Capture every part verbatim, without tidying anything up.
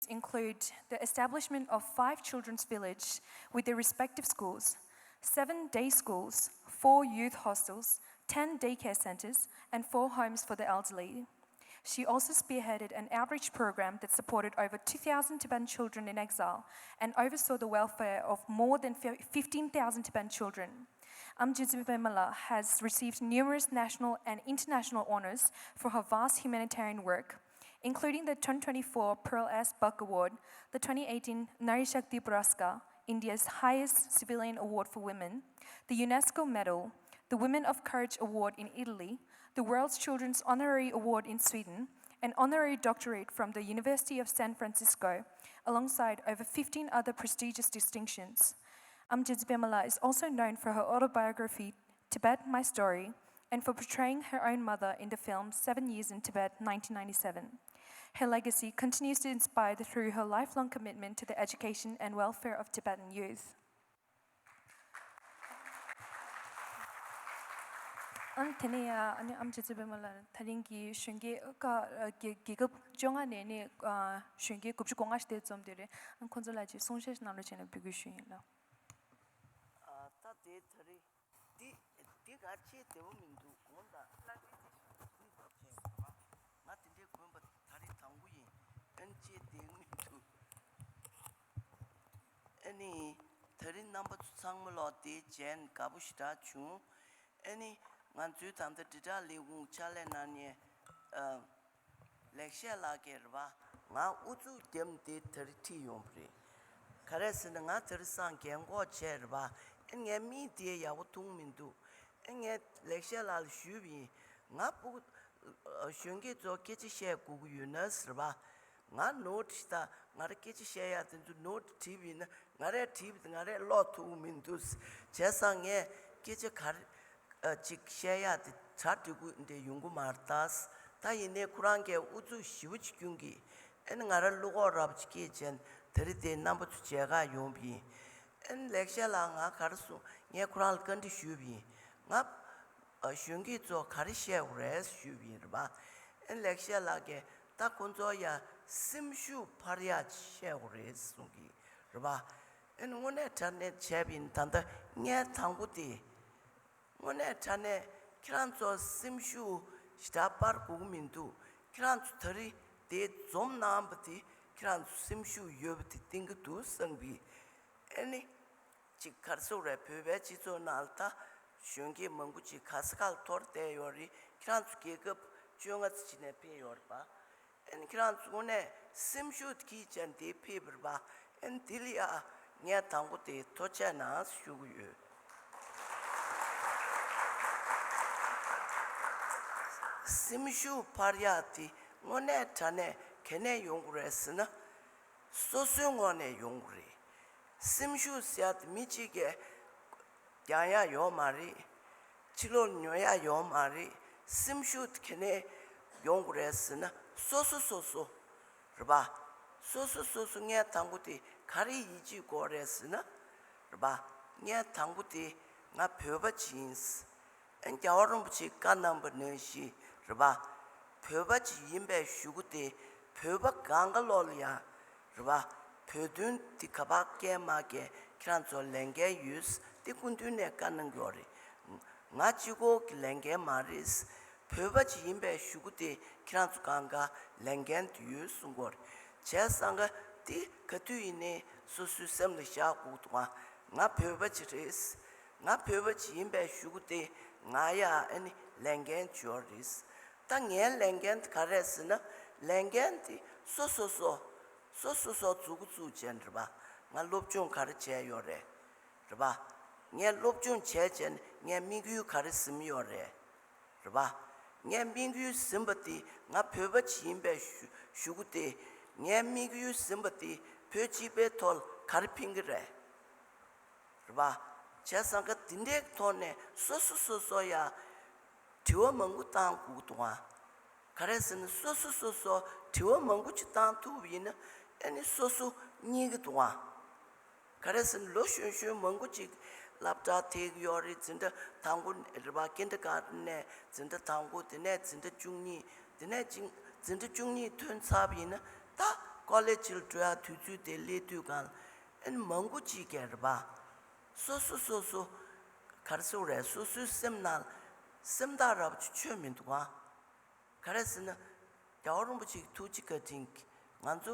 include the establishment of five children's villages with their respective schools, seven day schools, four youth hostels, ten daycare centres, and four homes for the elderly. She also spearheaded an outreach program that supported over two thousand Tibetan children in exile and oversaw the welfare of more than fifteen thousand Tibetan children. Amjitsi Pemala has received numerous national and international honours for her vast humanitarian work, including the twenty twenty-four Pearl S. Buck Award, the twenty eighteen Nari Shakti Puraskar, India's highest civilian award for women, the UNESCO Medal, the Women of Courage Award in Italy, the World's Children's Honorary Award in Sweden, an honorary doctorate from the University of San Francisco, alongside over fifteen other prestigious distinctions. Amjitsi Pemala is also known for her autobiography, Tibet, My Story, and for portraying her own mother in the film Seven Years in Tibet, nineteen ninety-seven. Her legacy continues to inspire through her lifelong commitment to the education and welfare of Tibetan youth. ཨ་ནི་དེ་ནས་ཡ་ཨ་ནི་ཨམ་ཅེ་ཙེ་པད་མ་ལགས་དེ་རིང་གི་གཞོན་སྐྱེས་ཀ་རྒྱལ་རྒྱལ་ཁབ་བཅོ་ལྔ་ནས་ནི་གཞོན་སྐྱེས་དགུ་བཅུ་གོ་ལྔ་ཞིག་དེ་འཛོམས་བསྡད་རེད། ཨ་ནི་ཁོང་ཚོ་ལ་ཅིག་གསུང་བཤད་གནང་རོགས་བྱས་ནས་འབོད་སྐུལ་ཞུ་ཡིན་ལགས། ཨ་ད་དེ་ད་རེས་འདི་འདི་ག་ཆེས་བདེ་བོ་མི་འདུག་དགོངས་དག་ང་དེ་འདྲའི་དགོན་པ་ད་རེས་དང་པོ་ཡིན། ཨན་ཆེས་བདེ་མི་འདུག་ཨ་ནི་ད་རེས་རྣམ་པ་ཚོ་ཚང་མ་ལོག་དེ་མཇལ་དགའ་པོ་ཞེ་དྲག་བྱུང་། ཨ་ནི་ང་ཚོའི་ད་ལྟ་དྲིལ་བསྒྲགས་ལས་ཁུངས་ཕྱག་ལས་གནང་མཁན་ཨ། ལེགས་བཤད་ལགས་ཀྱིས་རེད་པ། ང་ཨུ་ཚུགས་བརྒྱབ་དེ་དེ་རིང་ཁྲིད་ཡོང་བ་རེད། ག་རེ་ཟེར་ན་ང་དེ་རིང་སང་རྒན་གོག་བྱས་རེད་པ། ཨ་ངས་མིག་དེ་ཡག་པོ་མཐོང་མི་འདུག་ཨ་ངས་ལེགས་བཤད་ལགས་ལ་ཞུས་པ་ཡིན། ང་ཕྲུ་གུ་གཞོན་སྐྱེས་ཚོ་སྐད་ཆ་བཤད་དགོས་ཀྱི་ཡོད་ན་ཟེར་བ། ང་ནོར་བྲིས་ད་ང་རང་སྐད་ཆ་བཤད་ཡག་དེ་ཚོ་ནོར་བྲིས་པ་ཡིན་ན་ང་རས་བྲིས་པ་དེ་ང་རས་ཀློག་ཐུབ་ཀྱི་མི་འདུག་བྱས་ཙང་ངས་སྐད་ཆ་ག་རེ་ཨ་ཅིག་བཤད་ཡག་དེ་གྲ་སྒྲིག་དགོས་འདྲ་ཡོང་གི་མ་རེད་ད། ད་ཡིན་ནའི་ཁོ་རང་གིས་ཨུ་ཚུགས་ཞེ་པོ་ཅིག་བསྐྱོན་གི་ཨ་ནི་ང་ར་བློ་ཁོག་རབ་ཅིག་སྐྱེས་བྱས་ད་རེས་དེ་རྣམ་པ་ཚོ་མཇལ་ཁ་ཡོང་བ་ཡིན། ཨ་ནི་ལེགས་བཤད་ལགས་ང་ག་རེ་གསུངས། ངས་ཁོ་རང་ལ་བཀའ་འདྲི་ཞུས་པ་ཡིན། ང་ཨ་གཞོན་སྐྱེས་ཚོ་ག་རེ་བཤད་དགོས་རེད་ཞུས་པ་ཡིན་རེད་པ། ཨ་ནི་ལེགས་བཤད་ལགས་ཀྱིས་ད་ཁོང་ཚོ་ཡ་སེམས་ཤུགས་འཕར་ཡག་ཅིག་བཤད་དགོས་རེད་གསུང་གི་རེད་པ། ཨ་ནི་དངོས་གནས་དྲང་གནས་བྱས་པ་ཡིན་ད་ལྟ་ངས་དང་པོ་དེ། དངོས་གནས་དྲང་གནས་ཁྱེད་རང་ཚོ་སེམས་ཤུགས་ཞེ་དྲག་སྤར་དགོས་ཀྱི་མི་འདུག་ཁྱེད་རང་ཚོ་ད་རེས་དེ་འཛོམས་གནང་བ་དེ་ཁྱེད་རང་ཚོ་སེམས་ཤུགས་ཡོད་པ་དེ་བསྟན་གྱི་འདུག་བསམ་གི་ཨ་ནི། ཅིག་ག་རེ་ཟེར་དགོས་རེད། བོད་པའི་སྤྱི་ཚོགས་ནང་ལ་ད་གཞོན་སྐྱེས་མང་པོ་ཅིག་ག་ས་ག་ལ་འཐོར་བསྡད་ཡོད་རེད། ཁྱེད་རང་ཚོ་རྒྱལ་ཁབ་བཅོ་ལྔ་ཙམ་ཅིག་ནས་ཕེབས་ཡོད་རེད་པ། ཨ་ནི་ཁྱེད་རང་ཚོ་དངོས་གནས་སེམས་ཤུགས་དེ་གིས་ཅན་དེ་ཕེབས་པ་རེད་པ། ཨ་ནི་དེ་ལ་ཡ་ངས་དང་པོ་དེ་ཐུགས་རྗེ་གནང་ཞུ་གི་ཡོད། སེམས་ཤུགས་འཕར་ཡག་དེ་དངོས་གནས་དྲང་གནས་ག་ནས་ཡོང་དགོས་རེད་ཟེར་ན། སོ་སོའི་ངོས་ནས་ཡོང་གི་རེད། སེམས་ཤུགས་ཟེར་ཡག་དེ་མི་གཅིག་གིས་རྒྱག་ཡག་ཡོད་མ་རེད། ཕྱི་ལོགས་ཉོ་ཡག་ཡོད་མ་རེད། སེམས་ཤུགས་དེ་ག་ནས་ཡོང་དགོས་རེད་ཟེར་ན་སོ་སོ་སོ་སོ་རེད་པ། སོ་སོ་སོ་སོ་ངས་དང་པོ་དེ་ག་རེ་ཡིད་ཆེས་དགོས་རེད་ཟེར་ན་རེད་པ། ངས་དང་པོ་དེ་ང་བོད་པ་ཅིག་ཡིན། ཨ་ནི་རྒྱལ་བ་རིན་པོ་ཆེས་བཀའ་གནང་བ་ནང་བཞིན་རེད་པ། བོད་པ་ཅིག་ཡིན་པའི་གཞུག་གུ་དེ་བོད་པ་གང་ག་ལོག་ལ་ཡང་རེད་པ། བོད་དོན་འདི་ག་པར་སྐད་མ་སྐད་ཁྱེད་རང་ཚོ་ལས་འགན་ཡོད། དེ་སྐུ་མདུན་ནས་བཀའ་གནང་གི་ཡོད་རེད། ང་གཅིག་པོ་གི་ལས་འགན་མ་རེད། བོད་པ་ཅིག་ཡིན་པའི་གཞུག་གུ་དེ་ཁྱེད་རང་ཚོ་གང་ག་ལས་འགན་དེ་ཡོད་གསུང་གི་ཡོད་རེད། བྱས་ཙང་ག་དེ་ག་དུས་ཡིན་ནའི་སོ་སོའི་སེམས་ལ་བཞག་དགོས་འདུག་ང་ང་བོད་པ་ཅིག་རེད། ང་བོད་པ་ཅིག་ཡིན་པའི་གཞུག་གུ་དེ་ང་ཡ་ཨ་ནི་ལས་འགན་ཅིག་ཡོད་རེད། ད་ངའི་ལས་འགན་དེ་ག་རེད་ཟེར་ན་ལས་འགན་དེ་སོ་སོ་སོ་སོ་སོ་སོ་མཛུབ་གུ་བཙུགས་བྱས་རེད་པ། ང་སློབ་སྦྱོང་ག་རེ་བྱས་ཡོད་རེད། རེད་པ། ངས་སློབ་སྦྱོང་བྱས་བྱས་ནས་ངས་དམིགས་ཡུལ་ག་རེ་ཟིན་ཡོད་རེད། རེད་པ། ངས་དམིགས་ཡུལ་ཟིན་པ་དེ་ང་བོད་པ་ཅིག་ཡིན་པའི་གཞུ་གཞུག་གུ་དེ་ངས་དམིགས་ཡུལ་ཟིན་པ་དེ་བོད་སྤྱི་པའི་ཐོག་ལ་ག་རེ་ཕན་གི་རེད། རེད་པ། བྱས་ཙང་ག་དེ་འདྲའི་ཐོག་ནས་སོ་སོ་སོ་སོ་ཡ་དྲི་བ་མང་པོ་བཏང་དགོས་འདུག་ཨ། ག་རེ་ཟེར་ན་སོ་སོ་སོ་སོ་དྲི་བ་མང་པོ་ཅིག་བཏང་ཐུབ་པ་ཡིན་ན་ཨ་ནི་སོ་སོ་རྙེད་ཀྱི་འདུག་ཨ། ག་རེ་ཟེར་ན་ལོ་གཞོན་གཞོན་མང་པོ་ཅིག་སློབ་གྲྭ་ཐེག་ཡོད་རེད། འཛིན་གྲྭ་དང་པོ་རེད་པ། ཀིན་ཌར་གྷར་ཊན་ནས་འཛིན་གྲྭ་དང་པོ། དེ་ནས་འཛིན་གྲྭ་བཅུ་གཉིས། དེ་ནས་ཅིང་འཛིན་གྲྭ་བཅུ་གཉིས་ཐོན་ཚར་བ་ཡིན་ན་ད་ ཀོ་ལེ་ཇི་ལ་འགྲོ་ཡག་དུས་ཚོད་དེ་སླེབས་དུས་གང་ཨ་ནི་མང་པོ་ཅིག་གིས་རེད་པ། སོ་སོ་སོ་སོ་ག་རེ་ཟེར་དགོས་རེད། སོ་སོའི་སེམས་ནང་སེམས་ཐག་རིང་པོ་ཅིག་ཆོད་མི་འདུག་ཨ། ག་རེ་ཟེར་ན། རྒྱལ་བ་རིན་པོ་ཆེ་གི་ཐུགས་རྗེ་བཀའ་དྲིན་གྱིས་ང་ཚོ་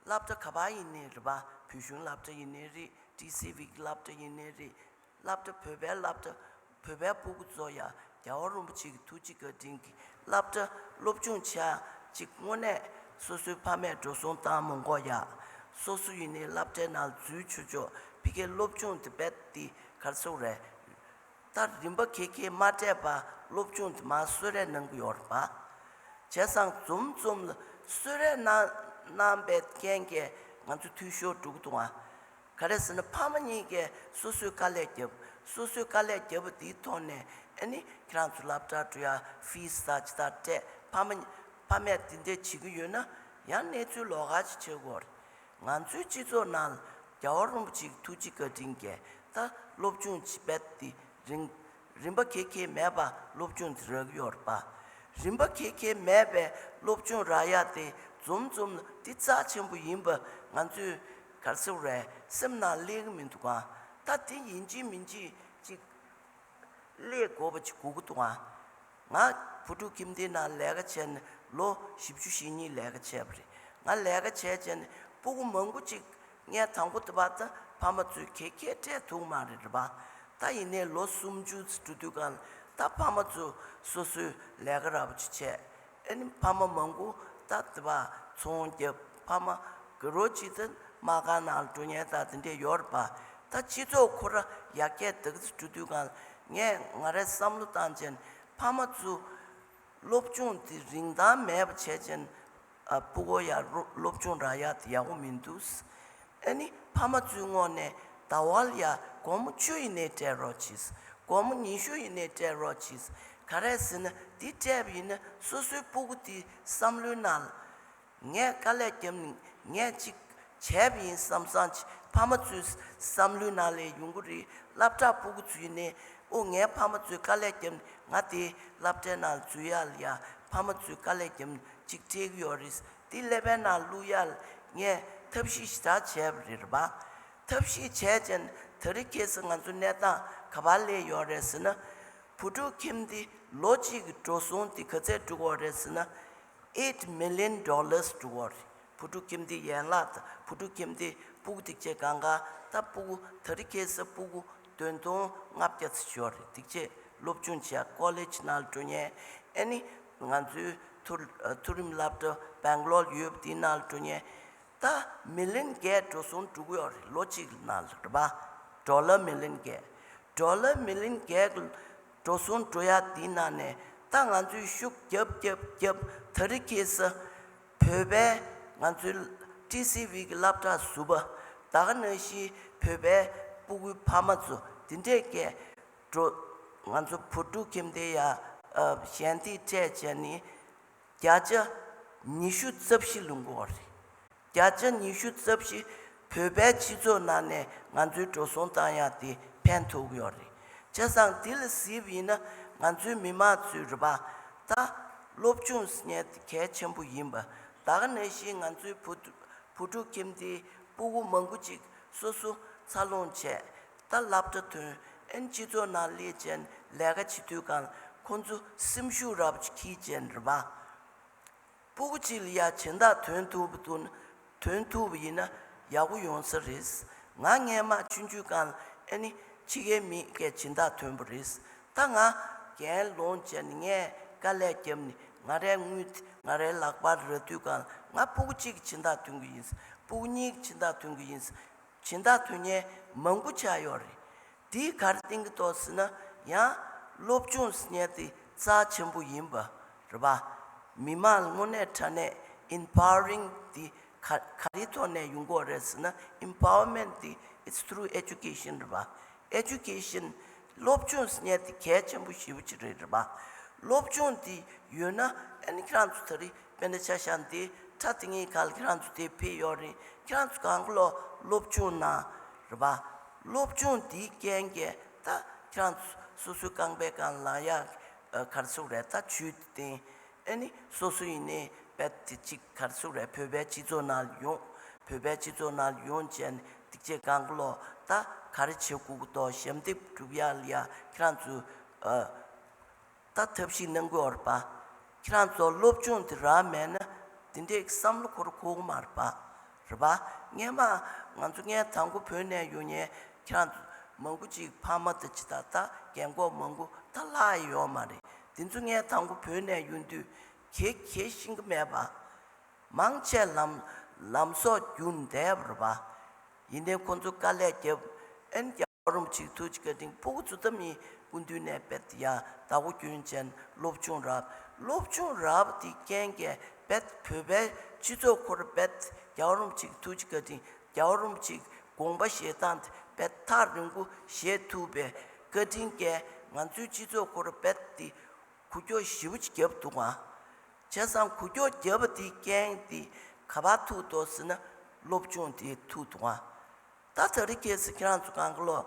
སློབ་གྲྭ་ག་པར་ཡིན་ནའི་རེད་པ། བོད་གཞུང་སློབ་གྲྭ་ཡིན་ནའི་རེད། ཊི་སི་ཝི་གི་སློབ་གྲྭ་ཡིན་ནའི་རེད། སློབ་གྲྭ་བོད་པའི་སློབ་གྲྭ་བོད་པའི་སྤུ་གུ་ཚོ་ཡ་རྒྱལ་བ་རིན་པོ་ཆེ་གི་ཐུགས་རྗེ་བཀའ་དྲིན་གྱིས་སློབ་གྲྭ་སློབ་སྦྱོང་བྱེད་ཡག་ཅིག་དངོས་གནས་སོ་སོའི་ཕ་མས་འགྲོ་སོང་བཏང་མི་དགོས་ཡག་སོ་སོ་ཡིན་ནའི་སློབ་གྲྭའི་ནང་འཛུལ་ཆོག་ཆོག་ཕ་གིའི་སློབ་སྦྱོང་དེ་རྦད་དེ་ག་རེ་ཟེར་དགོས་རེད། ད་རིན་པ་གེ་གེ་མ་སྤྲད་པར་སློབ་སྦྱོང་དེ་མར་གསོལ་རས་གནང་གི་ཡོད་རེད་པ། བྱས་ཙང་འཛོམས་འཛོམས་ལ་གསོལ་རས་གནང་གནང་པའི་རྐྱེན་གྱིས་ང་ཚོ་འཐུས་ཤོར་འགྲོ་གི་འདུག་ཨ། ག་རེ་ཟེར་ན་ཕ་མ་གཉིས་ཀས་སོ་སོའི་དཀའ་ལས་བརྒྱབ། སོ་སོའི་དཀའ་ལས་བརྒྱབ་པ་དེའི་ཐོག་ནས་ཨ་ནི་ཁྱེད་རང་ཚོ་སློབ་གྲྭར་འགྲོ་ཡག་ཕིས་ད་ཇི་ལྟར་སྤྲད། ཕ་མ་ཕ་མས་དེ་འདྲས་བྱེད་ཀྱི་ཡོད་ན་ཡང་གནས་ཚུལ་ལོགས་ཀ་ཞིག་ཆགས་ཀྱི་ཡོད་རེད། ང་ཚོའི་སྤྱི་ཚོགས་ནང་ལ་རྒྱལ་བ་རིན་པོ་ཆེའི་ཐུགས་རྗེ་བཀའ་དྲིན་གྱིས་ད་སློབ་སྦྱོང་བྱེད་པ་དེ་རིང་རིན་པ་གེ་གེ་མེད་པར་སློབ་སྦྱོང་དེ་རག་གི་ཡོད་རེད་པ། རིན་པ་གེ་གེ་མེད་པའི་སློབ་སྦྱོང་རག་ཡག་དེ་འཛོམས་འཛོམས་ལ་དེ་རྩ་ཆེན་པོ་ཡིན་པ་ང་ཚོས་ག་རེ་ཟེར་དགོས་རེད། སེམས་ནང་སླེབས་ཀྱི་མི་འདུག་ག་ད་དེ་ཡིན་གཅིག་མིན་གཅིག་ཅིག་སླེབས་དགོས་པ་ཅིག་དགོས་ཀྱི་འདུག་ཨ། ང་བུ་ཕྲུག་ཁྱིམ་སྡེའི་ནང་ལས་ཀ་བྱས་ནས་ལོ་བཞི་བཅུ་ཞེ་གཉིས་ལས་ཀ་བྱས་པ་རེད། ང་ལས་ཀ་བྱས་བྱས་ནས་སྤུ་གུ་མང་པོ་ཅིག་ངས་དང་པོ་དེ་བར་ད་ཕ་མ་ཚོས་ག་གེ་སྤྲད་ཐུབ་མ་རེད་རེད་པ། ད་ཡིན་ནའི་ལོ་སུམ་ཅུ་ཙམ་འགྲོ་དུས་གང་ལ་ད་ཕ་མ་ཚོ་སོ་སོའི་ལས་ཀ་ར་བ་ཅིག་བྱས། ཨ་ནི་ཕ་མ་མང་པོ་ད་དེ་བ་ཚོང་རྒྱབ། ཕ་མ་དགའ་རོགས་ཅིག་ད་དམག་སྒར་ནང་ལ་འགྲོ་མཁན་ད་དེ་འདྲས་ཡོད་རེད་པ། ད་སྤྱི་ཚོགས་ཁོ་ར་ཡར་རྒྱས་དེ་ག་ཚོད་འགྲོ་དུས་གང་ལ་ངས་ང་རའི་བསམ་བློ་བཏང་བྱས་ནས་ཕ་མ་ཚོ་སློབ་སྦྱོང་དེ་རིན་ཐང་མེད་པ་བྱས་བྱས་ནས་ཨ་སྤུ་གུ་ཡར་སློབ་སྦྱོང་རག་ཡག་དེ་ཡག་པོ་མི་འདུག་ཨ་ནི་ཕ་མ་ཚོའི་ངོས་ནས་ཟླ་བ་ལ་ཡ་སྒོར་མོ་བཅུ་ཡིན་ནའི་སྤྲད་རོགས་གྱིས། སྒོར་མོ་ཉི་ཤུ་ཡིན་ནའི་སྤྲད་རོགས་གྱིས། ག་རེ་ཟེར་ན་འདི་སྤྲད་པ་ཡིན་ན་སོ་སོའི་སྤུ་གུ་དེ་བསམ་བློའི་ནང་ལ་ངས་དཀའ་ལས་བརྒྱབ་ནས་ངས་ཅིག་བྱས་པ་ཡིན་བསམ་བསམ་ཅིག་ཕ་མ་ཚོའི་བསམ་བློའི་ནང་ལ་ཡོང་གི་རེད། སློབ་གྲྭ་སྤུ་གུ་ཚོ་ཡིན་ནའི་ཨོ་ངའི་ཕ་མ་ཚོས་དཀའ་ལས་བརྒྱབ་ནས་ང་དེ་སློབ་གྲྭའི་ནང་ལ་འཛུལ་ཡག་ལ་ཡ་ཕ་མ་ཚོས་དཀའ་ལས་བརྒྱབ་ནས་ཅིག་སྤྲད་ཀྱི་ཡོད་རེད། དེ་ཀླད་པའི་ནང་བླུག་ཡག་ལ་ངས་ཐབས་ཤེས་ཞེ་དྲག་བྱས་པ་རེད་རེད་པ། ཐབས་ཤེས་བྱས་ཙང་དེ་རིང་ཁ་སང་ང་ཚོ་གནས་སྟངས་ག་པར་སླེབས་ཡོད་རེད་ཟེར་ན། བུ་ཕྲུག་ཁྱིམ་སྡེ་ལོ་གཅིག་གི་འགྲོ་སོང་དེ་ག་ཚད་འགྲོ་གི་ཡོད་རེད་ཟེར་ན། eight million dollars འགྲོ་གི་ཡོད་རེད། བུ་ཕྲུག་ཁྱིམ་སྡེ་ཡན་ལག་དང་བུ་ཕྲུག་ཁྱིམ་སྡེ་སྤུ་གུ་དེ་གཅིག་གང་ག་ད་སྤུ་གུ་དེ་རིང་ཁ་སང་སྤུ་གུ་བདུན་སྟོང་ལྔ་བརྒྱ་ཙམ་ཡོད་རེད། དེ་གཅིག་སློབ་སྦྱོང་བྱེད་ཡག་ཀོ་ལེ་ཇི་ནང་ལ་འགྲོ་མཁན། ཨ་ནི་ང་ཚོའི་མཐོ་མཐོ་རིམ་སློབ་གྲྭ་སྦེང་ལོར་ཡོད་པ་དེའི་ནང་ལ་འགྲོ་མཁན། ད་མི་ལིན་བརྒྱད་འགྲོ་སོང་འགྲོ་གི་ཡོད་རེད། ལོ་གཅིག་ནང་ལ་རེད་པ། ཌོ་ལར་མི་ལིན་བརྒྱད། ཌོ་ལར་མི་ལིན་བརྒྱད་འགྲོ་སོང་འགྲོ་ཡག་དེའི་ནང་ནས་ད་ང་ཚོས་ཤུགས་རྒྱབ་རྒྱབ་རྒྱབ་དེ་རིང་ཁ་སང་བོད་པའི་ང་ཚོའི་ཊི་སི་ཝི་གི་སློབ་གྲྭ་ཟུར་པ་ད་ག་ནང་བཞིན་བོད་པའི་སྤུ་གུའི་ཕ་མ་ཚོ་དེ་འདྲས་ཀྱི་འགྲོ་ང་ཚོ་བུ་ཕྲུག་ཁྱིམ་སྡེ་ཡ་ཨ་ཞལ་འདེབས་སྤྲད་བྱས་ནས་བརྒྱ་ཆ་ཉི་ཤུ་རྩ་བཞི་ལོན་གྱི་ཡོད་རེད། བརྒྱ་ཆ་ཉི་ཤུ་རྩ་བཞི་བོད་པའི་སྤྱི་ཚོགས་ནང་ནས་ང་ཚོའི་འགྲོ་སོང་བཏང་ཡག་དེ་ཕན་ཐོགས་ཀྱི་ཡོད་རེད། བྱས་ཙང་འདི་ལ་གཟིགས་པ་ཡིན་ན་ང་ཚོའི་མི་མང་ཚོས་རེད་པ། ད་སློབ་སྦྱོང་ཟེར་མཁན་དེ་གལ་ཆེན་པོ་ཡིན་པ། ད་ག་ནང་བཞིན་ང་ཚོའི་བུ་བུ་ཕྲུག་ཁྱིམ་སྡེའི་སྤུ་གུ་མང་པོ་ཅིག་སོ་སོ་འཚར་ལོངས་བྱས། ད་སློབ་གྲྭ་ཐོན། ཨན་སྤྱི་ཚོགས་ནང་སླེབས་བྱས་ལས་ཀ་བྱེད་དུས་གང་ཁོང་ཚོ་སེམས་ཤུགས་རབ་ཅིག་འཁྱེར་བྱས་རེད་པ། སྤུ་གུ་གཅིག་ལ་ཡ་སྦྱིན་བདག་ཐོན་ཐུབ་པ་དུ་ཐོན་ཐུབ་པ་ཡིན་ན་ཡག་པོ་ཡོང་ས་རེད། ང་སྔན་མ་ཆུང་ཆུང་སྒང་ཨ་ནི་ཕྱི་རྒྱལ་མི་གས་སྦྱིན་བདག་ཐོན་པ་རེད། ད་ང་རྒན་ལོངས་བྱས་ནས་ངས་དཀའ་ལས་བརྒྱབ་ནས་ང་རའི་དངུལ་ང་རའི་ལག་པར་རག་དུས་གང་ང་སྤུ་གུ་གཅིག་གི་སྦྱིན་བདག་ཐོན་གི་ཡིན། སྤུ་གུ་གཉིས་ཀྱི་སྦྱིན་བདག་ཐོན་གི་ཡིན། སྦྱིན་བདག་ཐོན་མཁན་མང་པོ་ཆགས་ཡོད་རེད། དེས་ག་རེ་བསྟན་གྱི་འདུག་ཟེར་ན་ཡང་སློབ་སྦྱོང་ཟེར་མཁན་དེ་རྩ་ཆེན་པོ་ཡིན་པ་རེད་པ། མི་མང་ལ་དངོས་གནས་དྲང་གནས་empowering དེ་ག་ག་རེའི་ཐོག་ནས་ཡོང་གི་ཡོད་རེད་ཟེར་ན་empowerment དེ it's through education རེད་པ། Education སློབ་སྦྱོང་ཟེར་མཁན་དེ་གལ་ཆེན་པོ་ཞེ་པོ་ཅིག་རེད་རེད་པ། སློབ་སྦྱོང་དེ་ཡོད་ན་ཨ་ནི་ཁྱེད་རང་ཚོ་ད་རེས་དཔེར་ན་ཆ་བཞག་འདི་ཁྲ་དེ་ངའི་ཁ་ལ་ཁྱེད་རང་ཚོ་དེ་ཕེབས་ཡོད་རེད། ཁྱེད་རང་ཚོ་གང་ག་ལོ་སློབ་སྦྱོང་གནང་རེད་པ། སློབ་སྦྱོང་འདིའི་རྐྱེན་གྱིས་ད་ཁྱེད་རང་ཚོ་སོ་སོའི་རྐང་པའི་སྒང་ལངས་ཡག་ག་རེ་ཟེར་དགོས་རེད། ད་ཇུས་དེ་བསྟན། ཨ་ནི་སོ་སོ་ཡིན་ནའི་ རྦད་དེ་གཅིག་ག་རེ་ཟེར་དགོས་རེད། བོད་པའི་སྤྱི་ཚོགས་ནང་ལ་ཡོང་། བོད་པའི་སྤྱི་ཚོགས་ནང་ལ་ཡོང་བྱས་ནས་དེ་རྗེས་གང་ག་ལོག་ད་ག་རེ་བྱེད་དགོས་ཀྱི་འདུག་ཞབས་འདེགས་སྒྲུབ་ཡག་ལ་ཡ་ཁྱེད་རང་ཚོས་ཨ། ད་ཐབས་ཤེས་གནང་གི་ཡོད་རེད་པ། ཁྱེད་རང་ཚོ་སློབ་སྦྱོང་དེ་རག་མེད་ན་དེ་འདྲའི་བསམ་བློ་འཁོར་འཁོར་གི་མ་རེད་པ། རེད་པ། སྔན་མ་ང་ཚོ་སྔན་དང་པོ་བོད་ནས་ཡོང་མཁན་ཁྱེད་རང་ཚོ་མང་པོ་ཅིག་ཕ་མ་དང་ཅི་ད་ད་རྒན་གོག་མང་པོ་ད་ལྷག་ཡོད་མ་རེད། དེ་ཚོ་སྔན་དང་པོ་བོད་ནས་ཡོང་དུས་ག་ག་ཤེས་ཀྱི་མེད་པ། མང་ཆེ་ལམ་ལམ་སང་འགྱུར་བསྡད་པ་རེད་པ། ཡིན་ནའི་ཁོང་ཚོ་དཀའ་ལས་བརྒྱབ། ཨན་རྒྱལ་བ་རིན་པོ་ཆེའི་ཐུགས་རྗེ་བཀའ་དྲིན་སྤུ་གུ་ཚོ་ད་མི་སྐུ་མདུན་ནས་རྦད་ཡ་བདག་པོ་སྐྱོན་ཅན་སློབ་སྦྱོང་རག་སློབ་སྦྱོང་རག་པ་དེ་རྐྱེན་གྱིས་རྦད་བོད་པའི་སྤྱི་ཚོགས་ཁོ་ར་རྦད་རྒྱལ་བ་རིན་པོ་ཆེའི་ཐུགས་རྗེ་བཀའ་དྲིན་རྒྱལ་བ་རིན་པོ་ཆེའི་དགོངས་པ་བཞེས་སྟངས་དེ་རྦད་ཐག་རིང་པོ་བཞེས་ཐུབ་པའི་བཀའ་དྲིན་གྱིས་ང་ཚོའི་སྤྱི་ཚོགས་ཁོ་ར་རྦད་དེ་འགུལ་སྐྱོད་ཞེ་པོ་ཅིག་བརྒྱབ་འདུག་ཨ། བྱས་ཙང་འགུལ་སྐྱོད་བརྒྱབ་པ་དེའི་རྐྱེན་དེ་ག་པར་ཐུག་འདུག་ཟེར་ན་སློབ་སྦྱོང་དེ་ཐུག་འདུག་ཨ། ད་ད་རེས་ཁྱེད་ཚོ་ཁྱེད་རང་ཚོ་གང་ག་ལོག་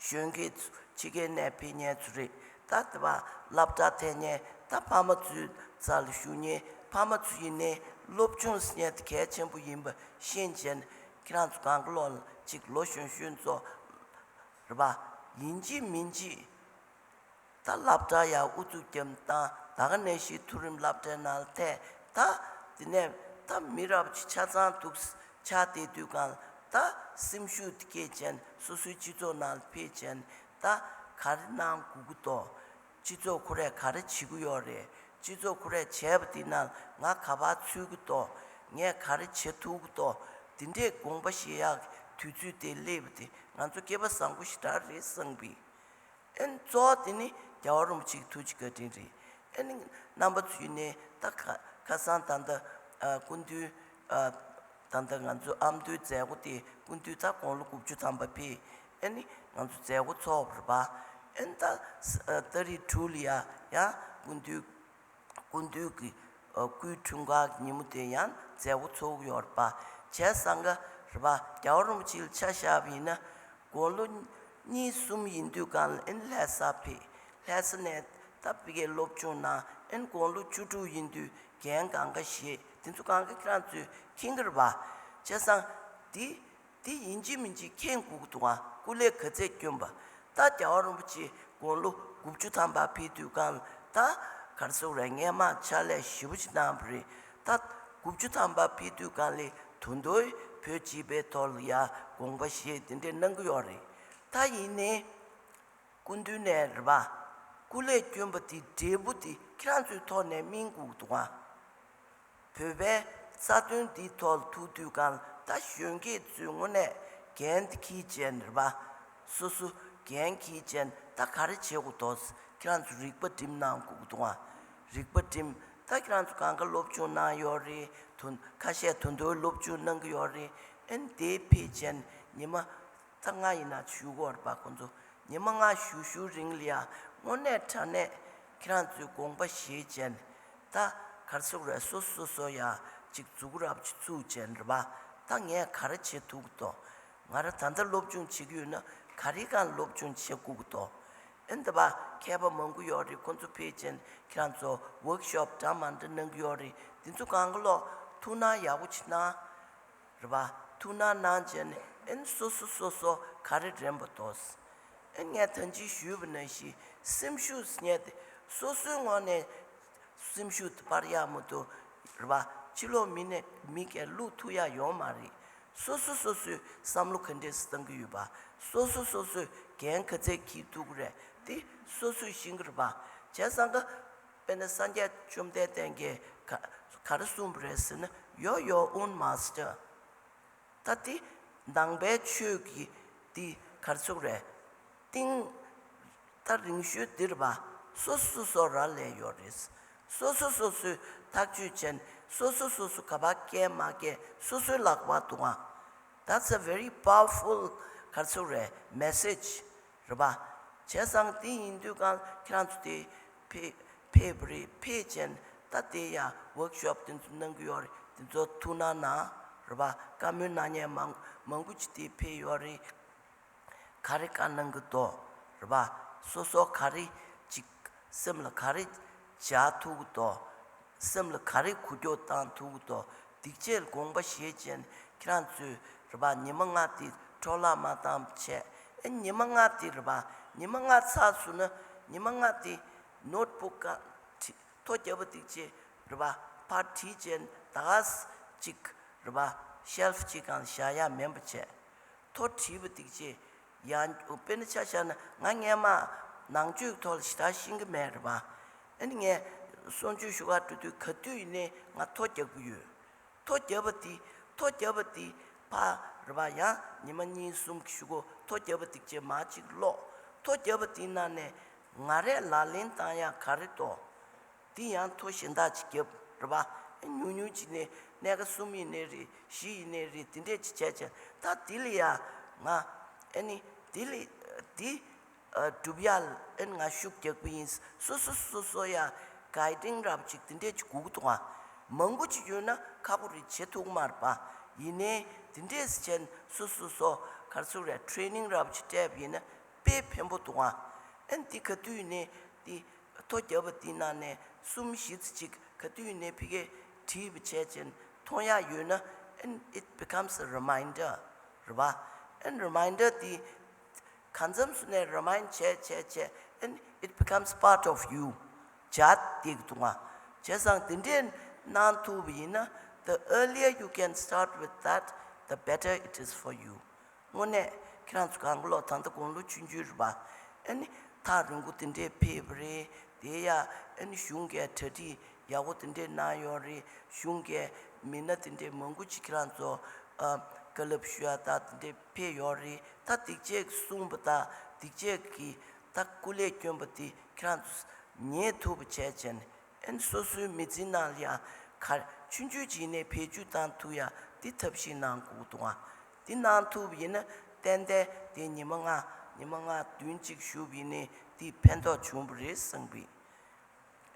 གཞོན་སྐྱེས་ཚོ་ཕྱི་རྒྱལ་ནས་ཕེབས་མཁན་ཚོ་རེད། ད་དེ་བ་སློབ་གྲྭ་ཐོན་མཁན་ད་ཕ་མ་ཚོའི་རྩ་ལ་བཞུགས་མཁན་ཕ་མ་ཚོ་ཡིན་ནའི་སློབ་སྦྱོང་ཟེར་མཁན་དེ་གལ་ཆེན་པོ་ཡིན་པ་ཤེས་བྱས་ནས་ཁྱེད་རང་ཚོ་གང་ག་ལོག་ལ་གཅིག་ལོ་གཞོན་གཞོན་ཚོ་རེད་པ། ཡིན་གཅིག་མིན་གཅིག་ད་སློབ་གྲྭ་ཡར་ཨུ་ཚུགས་བརྒྱབ་བཏང་། ད་ག་ནང་བཞིན་མཐོ་རིམ་སློབ་གྲྭའི་ནང་ལ་ཐད། ད་དེ་ནས་ད་མི་རབས་ཅིག་ཆ་ཚང་འདུག་ཆགས་བསྡད་དུས་གང་ལ་ད་སེམས་ཤུགས་དེ་སྐྱེད་བྱས་ནས་སོ་སོའི་སྤྱི་ཚོགས་ནང་ལ་ཕེབས་བྱས་ནས་ད་ག་རེ་གནང་དགོས་ཀྱི་འདུག་སྤྱི་ཚོགས་ཁོ་རས་ག་རེ་བྱེད་ཀྱི་ཡོད་རེད། སྤྱི་ཚོགས་ཁོ་རས་བྱས་པ་དེ་ནང་ང་ག་པར་ཚུད་ཀྱི་འདུག་ངས་ག་རེ་བྱེད་ཐུབ་ཀྱི་འདུག་དེ་འདྲའི་དགོངས་པ་བཞེས་ཡག་གི་དུས་ཚོད་དེ་སླེབས་པ་དེ་ང་ཚོ་སྐལ་པ་བཟང་པོ་ཞེ་དྲག་རེད་བསམ་གི། ཨན་གཙོ་བོ་དེ་ནི་རྒྱལ་བ་རིན་པོ་ཆེའི་ཐུགས་རྗེ་བཀའ་དྲིན་རེད། ཨན་རྣམ་པ་ཚོ་ཡིན་ནའི་ད་ཁ་ཁ་སང་ད་ལྟ་ཨ་སྐུ་མདུན་ཨ་ད་ལྟ་ང་ཚོ་ཨ་མདོའི་མཛད་སྒོ་དེ་སྐུ་མདུན་ད་དགུང་ལོ་དགུ་བཅུ་ཐམ་པ་ཕེབས། ཨན་ང་ཚོ་མཛད་སྒོ་ཚོགས་པ་རེད་པ། ཨན་ད་ཨ་ཏ་རིག་དྲུག་ལ་ཡ་ཡང་སྐུ་མདུན་སྐུ་མདུན་གྱི་ཨ་སྐུའི་འཁྲུངས་སྐར་གྱི་ཉིན་མོ་དེ་ཡང་མཛད་སྒོ་ཚོགས་ཀྱི་ཡོད་རེད་པ། བྱས་ཙང་ཀ་རེད་པ། རྒྱལ་བ་རིན་པོ་ཆེ་ལ་ཆ་བཞག་པ་ཡིན་ན་དགུང་ལོ་གཉིས་གསུམ་ཡིན་དུས་གང་ལ་ཨེན་ལྷ་ས་ཕེབས། ལྷ་ས་ནས་ད་ཕ་གིར་སློབ་སྦྱོང་གནང་། ཨེན་དགུང་ལོ་བཅུ་དྲུག་ཡིན་དུས་རྒན་གང་ག་བཞེས། དེ་ཚོ་གང་ག་ཁྱེད་རང་ཚོས་མཁྱེན་གྱི་རེད་པ། བྱས་ཙང་འདི། དེ་ཡིན་གཅིག་མིན་གཅིག་མཁྱེན་དགོས་ཀྱི་འདུག་ཨ། སྐུ་ལས་ག་ཚད་བསྐྱོན་པ། ད་རྒྱལ་བ་རིན་པོ་ཆེ་དགུང་ལོ་དགུ་བཅུ་ཐམ་པ་ཕེབས་དུས་གང་ལ་ད་ག་རེ་ཟེར་དགོས་རེད། སྔན་མ་ཕྱག་ལས་ཞེ་པོ་ཅིག་གནང་བ་རེད། ད་དགུ་བཅུ་ཐམ་པ་ཕེབས་དུས་གང་ལ་ད་དུང་བོད་སྤྱི་པའི་ཐོག་ལ་ཡ་དགོངས་པ་བཞེས་དེ་འདྲས་གནང་གི་ཡོད་རེད། ད་ཡིན་ནའི་སྐུ་མདུན་ནས་རེད་པ། སྐུ་ལས་བསྐྱོན་པ་དེ་འབྲས་བུ་དེ་ཁྱེད་རང་ཚོའི་ཐོག་ནས་སྨིན་དགོས་ཀྱི་འདུག་ཨ། བོད་པའི་རྩ་དོན་འདིའི་ཐོག་ལ་ཐུག་དུས་གང་ལ་ད་གཞོན་སྐྱེས་ཚོས་དངོས་གནས་འགན་འཁྱེར་བྱས་ནས་རེད་པ། སོ་སོ་འགན་འཁྱེར་བྱས་ནས་ད་ག་རེ་བྱེད་དགོས་འདུག་ཁྱེད་རང་ཚོ་རིག་པ་སྒྲིམ་གནང་དགོས་ཀྱི་འདུག་ཨ། རིག་པ་སྒྲིམ། ད་ཁྱེད་རང་ཚོ་གང་ག་སློབ་སྦྱོང་གནང་ཡོད་རེད། དོན་ཁ་ཤས་དོན་དུ་སློབ་སྦྱོང་གནང་གི་ཡོད་རེད། ཨན་དེ་ཕེབས་བྱས་ནས་ཉི་མ་ད་ལྔ་ཡིན་ན་བཞུགས་ཀྱི་ཡོད་རེད་པ། ཁོང་ཚོ་ཉི་མ་ལྔ་བཞུགས་བཞུགས་རིང་ལ་ཡ་དངོས་གནས་དྲང་གནས་ཁྱེད་རང་ཚོས་དགོངས་པ་བཞེས་བྱས་ནས་ད་ག་རེ་ཟེར་དགོས་རེད། སོ་སོ་སོ་ཡ་གཅིག་འཛུགས་རབས་ཅིག་བཙུགས་བྱས་ནས་རེད་པ། ད་ངས་ག་རེ་བྱེད་ཐུབ་ཀྱི་འདུག་ང་རང་ད་ལྟ་སློབ་སྦྱོང་བྱེད་ཀྱི་ཡོད་ན་ག་རེ་གང་སློབ་སྦྱོང་བྱེད་དགོས་ཀྱི་འདུག་ཨེ་འདི་པ་མཁས་པ་མང་པོ་ཡོད་རེད། ཁོང་ཚོ་ཕེབས་བྱས་ནས་ཁྱེད་རང་ཚོ་ཝོག་ཤོབ་འདྲ་མ་འདྲ་གནང་གི་ཡོད་རེད། འདི་ཚོ་གང་ག་ལོག་ཐུགས་སྣང་ཡག་པོ་ཅིག་གནང་། རེད་པ། ཐུགས་སྣང་གནང་བྱས་ནས་ཨེ་སོ་སོ་སོ་སོ་ག་རེ་རན་པ་འདུག་ཨེ་ངས་ད་ཅི་ཞུས་པ་ནང་བཞིན་སེམས་ཤུགས་ཟེར་མཁན་དེ་སོ་སོའི་ངོས་ནས་སེམས་ཤུགས་དེ་སྤར་ཡག་མ་གཏོགས་རེད་པ། ཕྱི་ལོགས་མི་ནས་མི་གས་བླུག་ཐུབ་ཡག་ཡོད་མ་རེད། སོ་སོ་སོ་སོའི་བསམ་བློ་ག་འདྲས་སེ་བཏང་གི་ཡོད་པ། སོ་སོ་སོ་སོས་འགན་ག་ཚད་འཁྱེར་ཐུབ་ཀྱི་རེད། དེ་སོ་སོས་ཤེས་ཀྱི་རེད་པ། བྱས་ཙང་ཀ་དཔེར་ན་སངས་རྒྱས་བཅོམ་ལྡན་འདས་ཀྱིས་ག་ག་རེ་གསུངས་པ་རེད་ཟེར་ན། You're your own master. ད་དེ་ནང་པའི་ཆོས་ཀྱི་དེ་ག་རེ་ཟེར་དགོས་རེད། གཏིང་ད་རིང་ཤོས་འདི་རེད་པ། སོ་སོ་སོ་སོ་རང་ལས་ཡོད་རེད། སོ་སོ་སོ་སོས་ཐག་གཅོད་བྱས་ནས་སོ་སོ་སོ་སོ་ག་པར་སྐྱེལ་མ་སྐྱེལ་སོ་སོའི་ལག་པར་འདུག་ཨ། That's a very powerful ག་རེ་ཟེར་དགོས་རེད། message རེད་པ། བྱས་ཙང་དེ་ཡིན་དུས་གང་ཁྱེད་རང་ཚོ་དེ་ཕེ་ཕེབས་པ་རེད། ཕེབས་བྱས་ནས་ད་དེ་ཡང་ཝོག་ཤོབ་དེ་ཚོ་གནང་གི་ཡོད་རེད། དེ་ཚོ་ཐུགས་སྣང་གནང་རེད་པ། བཀའ་མོལ་གནང་མཁན་མང་མང་པོ་ཅིག་དེ་ཕེབས་ཡོད་རེད། ག་རེ་བཀའ་གནང་གི་འདུག་རེད་པ། སོ་སོ་ག་རེ་ཅིག་སེམས་ལ་ག་རེ་འཇགས་ཐུབ་ཀྱི་འདུག་སེམས་ལ་ག་རེ་འགུལ་སྐྱོད་བཏང་ཐུབ་ཀྱི་འདུག་སྡིག་ཆེ་དགོངས་པ་བཞེས་བྱས་ནས་ཁྱེད་རང་ཚོས་རེད་པ། ཉི་མ་ལྔ་དེ་འཕྲོ་བརླག་མ་བཏང་བྱས། ཨེ་ཉི་མ་ལྔ་དེ་རེད་པ། ཉི་མ་ལྔ་ཚར་སོང་ན་ཉི་མ་ལྔ་དེ་ནོཊ་བུག་ག་བྲིས། ཐོ་རྒྱབ་པ་འདི་ཅེས་རེད་པ། ཕར་བྲིས་བྱས་ནས་ད་ག་ས་ཅིག་རེད་པ། ཤེལ་ཕུ་ཅིག་གང་བཞག་ཡ་མིན་པ་བྱས། ཐོ་བྲིས་པ་འདི་ཅེས་ཡང་དཔེར་ན་ཆ་བཞག་ན་ང་སྔས་མ་ནང་ཆོས་ཐོག་ལ་ཞེ་དྲག་ཤེས་ཀྱི་མེད་རེད་པ། ཨ་ནི་ངས་གསུང་ཆོས་ཞུ་ག་འགྲོ་དུས་ག་དུས་ཡིན་ནའི་ང་ཐོ་རྒྱག་གི་ཡོད། ཐོ་རྒྱབ་པ་དེ། ཐོ་རྒྱབ་པ་དེ་ཕར་རེད་པ། ཡང་ཉི་མ་གཉིས་གསུམ་གྱི་གཞུག་གུ་ཐོ་རྒྱབ་པ་དེ་ཅེས་མར་ཅིག་ཀློག་ཐོ་རྒྱབ་པ་དེའི་ནང་ནས་ང་རས་ལག་ལེན་བཏང་ཡ་ག་རེ་འདུག་དེ་ཡང་ཐོ་གཞན་དག་ཅིག་རྒྱབ་རེད་པ། ཉུང་ཉུང་ཅིག་ནས་སྣ་ཁ་གསུམ་ཡིན་ནའི་རེད། བཞི་ཡིན་ནའི་རེད། དེ་འདྲས་ཅིག་བྱས་བྱས། ད་དེ་ལ་ཡ་ང་ཨ་ནི་དེ་ལ་དེ་སྒྲུབ་ཡ་ལ་ཨ་ནི་ང་ཤུགས་རྒྱག་གི་ཡིན། སོ་སོ་སོ་སོ་ཡ་གའི་ཌིང་འདྲ་པོ་ཅིག་དེ་འདྲས་ཅིག་དགོས་ཀྱི་འདུག་ཨ། མང་པོ་ཅིག་ཡོད་ན་ཁག་པོ་རེད། བྱེད་ཐུབ་ཀྱི་མ་རེད་པ། ཡིན་ནའི་དེ་འདྲས་བྱས་ནས་སོ་སོ་སོ་ག་རེ་ཟེར་དགོས་རེད། ཊེ་རེ་ནིང་འདྲ་པོ་ཅིག་སྤྲད་པ་ཡིན་ན་དཔེ་ཕན་པོ་འདུག་ཨ། ཨ་ནི་དེ་ག་དུས་ནས་དེ་ཐོ་རྒྱབ་པ་དེའི་ནང་ནས་གསུམ་བཞི་ཙམ་ཅིག་ག་དུས་ནས་ཕ་གིར་བྲིས་པ་བྱས་བྱས་ནས་མཐོང་ཡག་ཡོད་ན། And it becomes a reminder རེད་པ། And reminder དེ་གང་འཚམ་སུ་ནས་རི་མའིན་བྱས་བྱས་བྱས། And it becomes part of you. བྱས་བསྡད་ཀྱི་འདུག་ཨ། བྱས་ཙང་དེ་འདྲས་གནང་ཐུབ་པ་ཡིན་ན། The earlier you can start with that, the better it is for you. དངོས་གནས་ཁྱེད་རང་ཚོ་གང་ག་ལོག་ད་ལྟ་དགུང་ལོ་ཆུང་ཆུང་རེད་པ། ཨ་ནི་ཐག་རིང་པོ་དེ་འདྲས་ཕེབས་པ་རེད། དེ་ཡ་ཨ་ནི་གཞུང་གིས་གྲ་སྒྲིག་ཡག་པོ་དེ་འདྲས་གནང་ཡོད་རེད། གཞུང་གིས་མི་སྣ་དེ་འདྲས་མང་པོ་ཅིག་ཁྱེད་རང་ཚོ་ཨ་བཀའ་སློབ་ཞུ་ཡ་ད་དེ་འདྲས་ཕེབས་ཡོད་རེད། ད་སྡིག་ཅན་གྱིས་གསུངས་པ་དང་སྡིག་ཅན་གྱིས་ད་སྐུ་ལས་བསྐྱོན་པ་དེ་ཁྱེད་རང་ཚོ་ཉན་ཐུབ་པ་བྱས་བྱས་ནས། ཨན་སོ་སོའི་མི་ཚེའི་ནང་ལ་ཡང་ག་ཆུང་ཆུང་ཅིག་ནས་བེད་སྤྱོད་བཏང་ཐུབ་ཡ་དེ་ཐབས་ཤེས་གནང་དགོས་འདུག་ཨ། དེ་གནང་ཐུབ་ཡིན་ན་ཏན་ཏན་དེ་ཉི་མ་ལྔ་ཉི་མ་ལྔ་བདུན་ཅིག་བཞུགས་པ་ཡིན་ནའི་དེ་ཕན་ཐོགས་བྱུང་བ་རེད་བསམ་གི།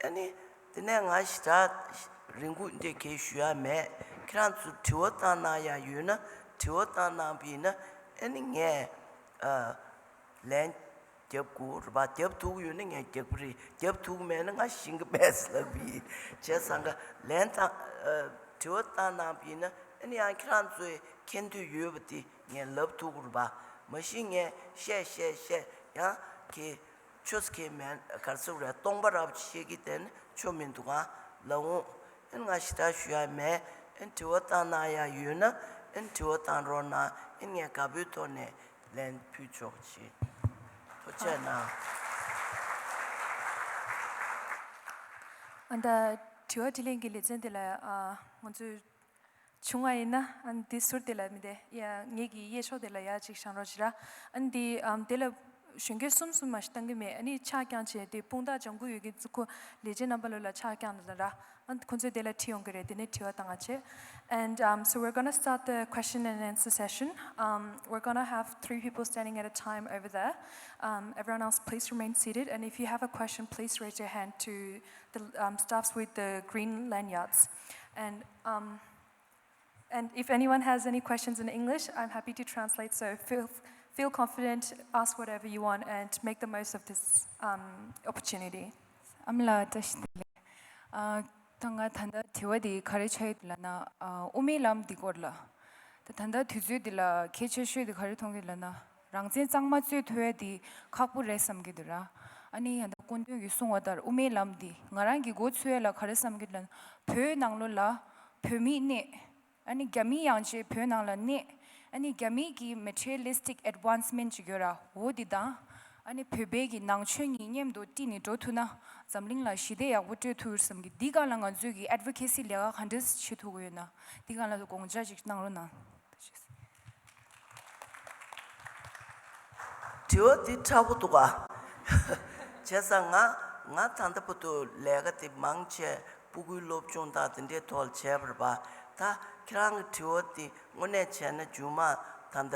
ཨ་ནི། དེ་ནས་ང་ཞེ་དྲག་རིང་པོ་འདི་གས་ཞུ་ཡ་མེད། ཁྱེད་རང་ཚོ་དྲི་བ་བཏང་གནང་ཡ་ཡོད་ན་དྲི་བ་བཏང་གནང་བ་ཡིན་ན། ཨ་ནི་ངས་ཨ་ལན་རྒྱབ་དགོས་རེད་པ། རྒྱབ་ཐུབ་ཀྱི་ཡོད་ན་ངས་རྒྱག་གི་རེད། རྒྱབ་ཐུབ་ཀྱི་མེད་ན་ང་ཤེས་ཀྱི་མེད་ཟེར་ལབ་ཀྱི་ཡིན། བྱས་ཙང་ག་ལན་བཏང་ཨ་དྲི་བ་བཏང་གནང་བ་ཡིན་ན། ཨ་ནི་ཡང་ཁྱེད་རང་ཚོས་མཁྱེན་འདོད་ཡོད་པ་དེ་ངས་ལབ་ཐུབ་ཀྱི་རེད་པ། མ་གཞི་ངས་བཤད་བཤད་བཤད་ཡང་གི་ཆོས་ཁས་མེད། ག་རེ་ཟེར་རེད། སྟོང་པ་རབ་ཅིག་བཤད་ཀྱི་དེ་ནི་ཆོ་མི་འདུག་ག་ལབ་འོང་། ཨན་ང་ཞེ་དྲག་ཞུ་ཡ་མེད། ཨན་དྲི་བ་བཏང་གནང་ཡ་ཡོད་ན་ཨན་དྲི་བ་བཏང་རོགས་གནང་། ཨན་ངས་དགའ་པོའི་ཐོག་ནས་ལན་ཕུལ་ཆོག་ཅིག་ཐུགས་རྗེ་གནང་། ཨ་ད་དྲི་བ་དྲིས་ལན་གྱི་ལེ་ཚན་དེ་ལ་ཨ་ང་ཚོས། བྱུང་བ་ཡིན་ན་ཨ་ནི་འདི་ཟུར་དེ་ལ་མི་དེ་ཡ་ངེད་ཀྱི་གཡས་ཕྱོགས་དེ་ལ་ཡ་གཅིག་བཞེངས་རོགས་བྱེད་ར། ཨ་ནི་འདི་ཨམ་དེ་ལ་གཞོན་སྐྱེས་གསུམ་གསུམ་མ་ཞིག་བཏང་གི་མེད། ཨ་ནི་ཕྱག་བརྐྱངས་བྱས་དེ་དཔུང་རྡང་སྦྱང་གི་ཡོད་མཁན་ཚོ་ཁོ་ལས་བྱེད་རྣམ་པ་ལོ་ལ་ཕྱག་བརྐྱངས་ལ་ར། ཨ་ནི་ཁོ་ཚོས་དེ་ལ་དྲི་ཡོང་གི་རེད། དེ་ནས་དྲི་བ་བཏང་བ་བྱེད། And um, so we're gonna start the question and answer session. Um, we're gonna have three people standing at a time over there. Um, everyone else, please remain seated. And if you have a question, please raise your hand to the um, staffs with the green lanyards. And um, And if anyone has any questions in English, I'm happy to translate, so feel, feel confident, ask whatever you want and make the most of this um, opportunity. ཨ་མ་ལགས་བཀྲ་ཤིས་བདེ་ལེགས། ཨ་ད་ང་ད་ལྟ་དྲི་བ་འདི་ག་རེ་ཆགས་ཡོད་ལབ་ན། ཨ་དབུ་མའི་ལམ་འདི་སྐོར་ལ། ད་ད་ལྟ་དུས་ཚོད་འདི་ལ་གལ་ཆེ་ཤོས་འདི་ག་རེ་མཐོང་གི་ལབ་ན། རང་བཙན་གཙང་མ་རྩོད་ཐུབ་ཡ་འདི་ཁག་པོ་རེད་བསམ་གྱི་འདུག་ར། ཨ་ནི་ཡང་ད་སྐུ་མདུན་གྱིས་གསུངས་པ་ལྟར་དབུ་མའི་ལམ་འདི་ང་རང་གི་མགོ་ཚོས་ཡ་ལ་ག་རེ་བསམ་གྱི་ལབ་ན། བོད་ནང་ལོགས་ལ་བོད་མིས་གནས། ཨ་ནི་རྒྱ་མིའི་ཡང་ཅིག་བོད་ནང་ལ་གནས། ཨ་ནི་རྒྱ་མིའི་གི་materialistic advancement ཅིག་ཡོད་ར། འོ་འདི་དང་། ཨ་ནི་བོད་པའི་གི་ནང་ཆོས་གཉིས་མཉམ་དུ་དཀྲིས་ནས་འགྲོ་ཐུབ་ན་འཛམ་གླིང་ལ་ཞི་བདེ་ཡག་པོ་སྤྲོད་ཐུབ་བསམ་གི། འདི་སྒང་ལ་ང་ཚོས་གི་advocacy ལས་ཀ་ག་འདྲས་བྱེད་ཐུབ་ཀྱི་ཡོད་ན། འདི་སྒང་ལ་དགོངས་འཇགས་ཅིག་གནང་རོགས་གནང་། དྲི་བ་འདི་ཕྲ་བོ་འདུག་ག་བྱས་ཙང་ང་ང་ད་ལྟ་བར་དུ་ལས་ཀ་དེ་མང་ཆེ་སྤུ་གུའི་སློབ་སྦྱོང་དང་དེ་འདྲའི་ཐོག་ལ་བྱས་པ་རེད་པ། ད་ཁྱེད་རང་གི་དྲི་བ་འདི་དངོས་གནས་བྱས་ན་རྗེས་མ་ད་ལྟ་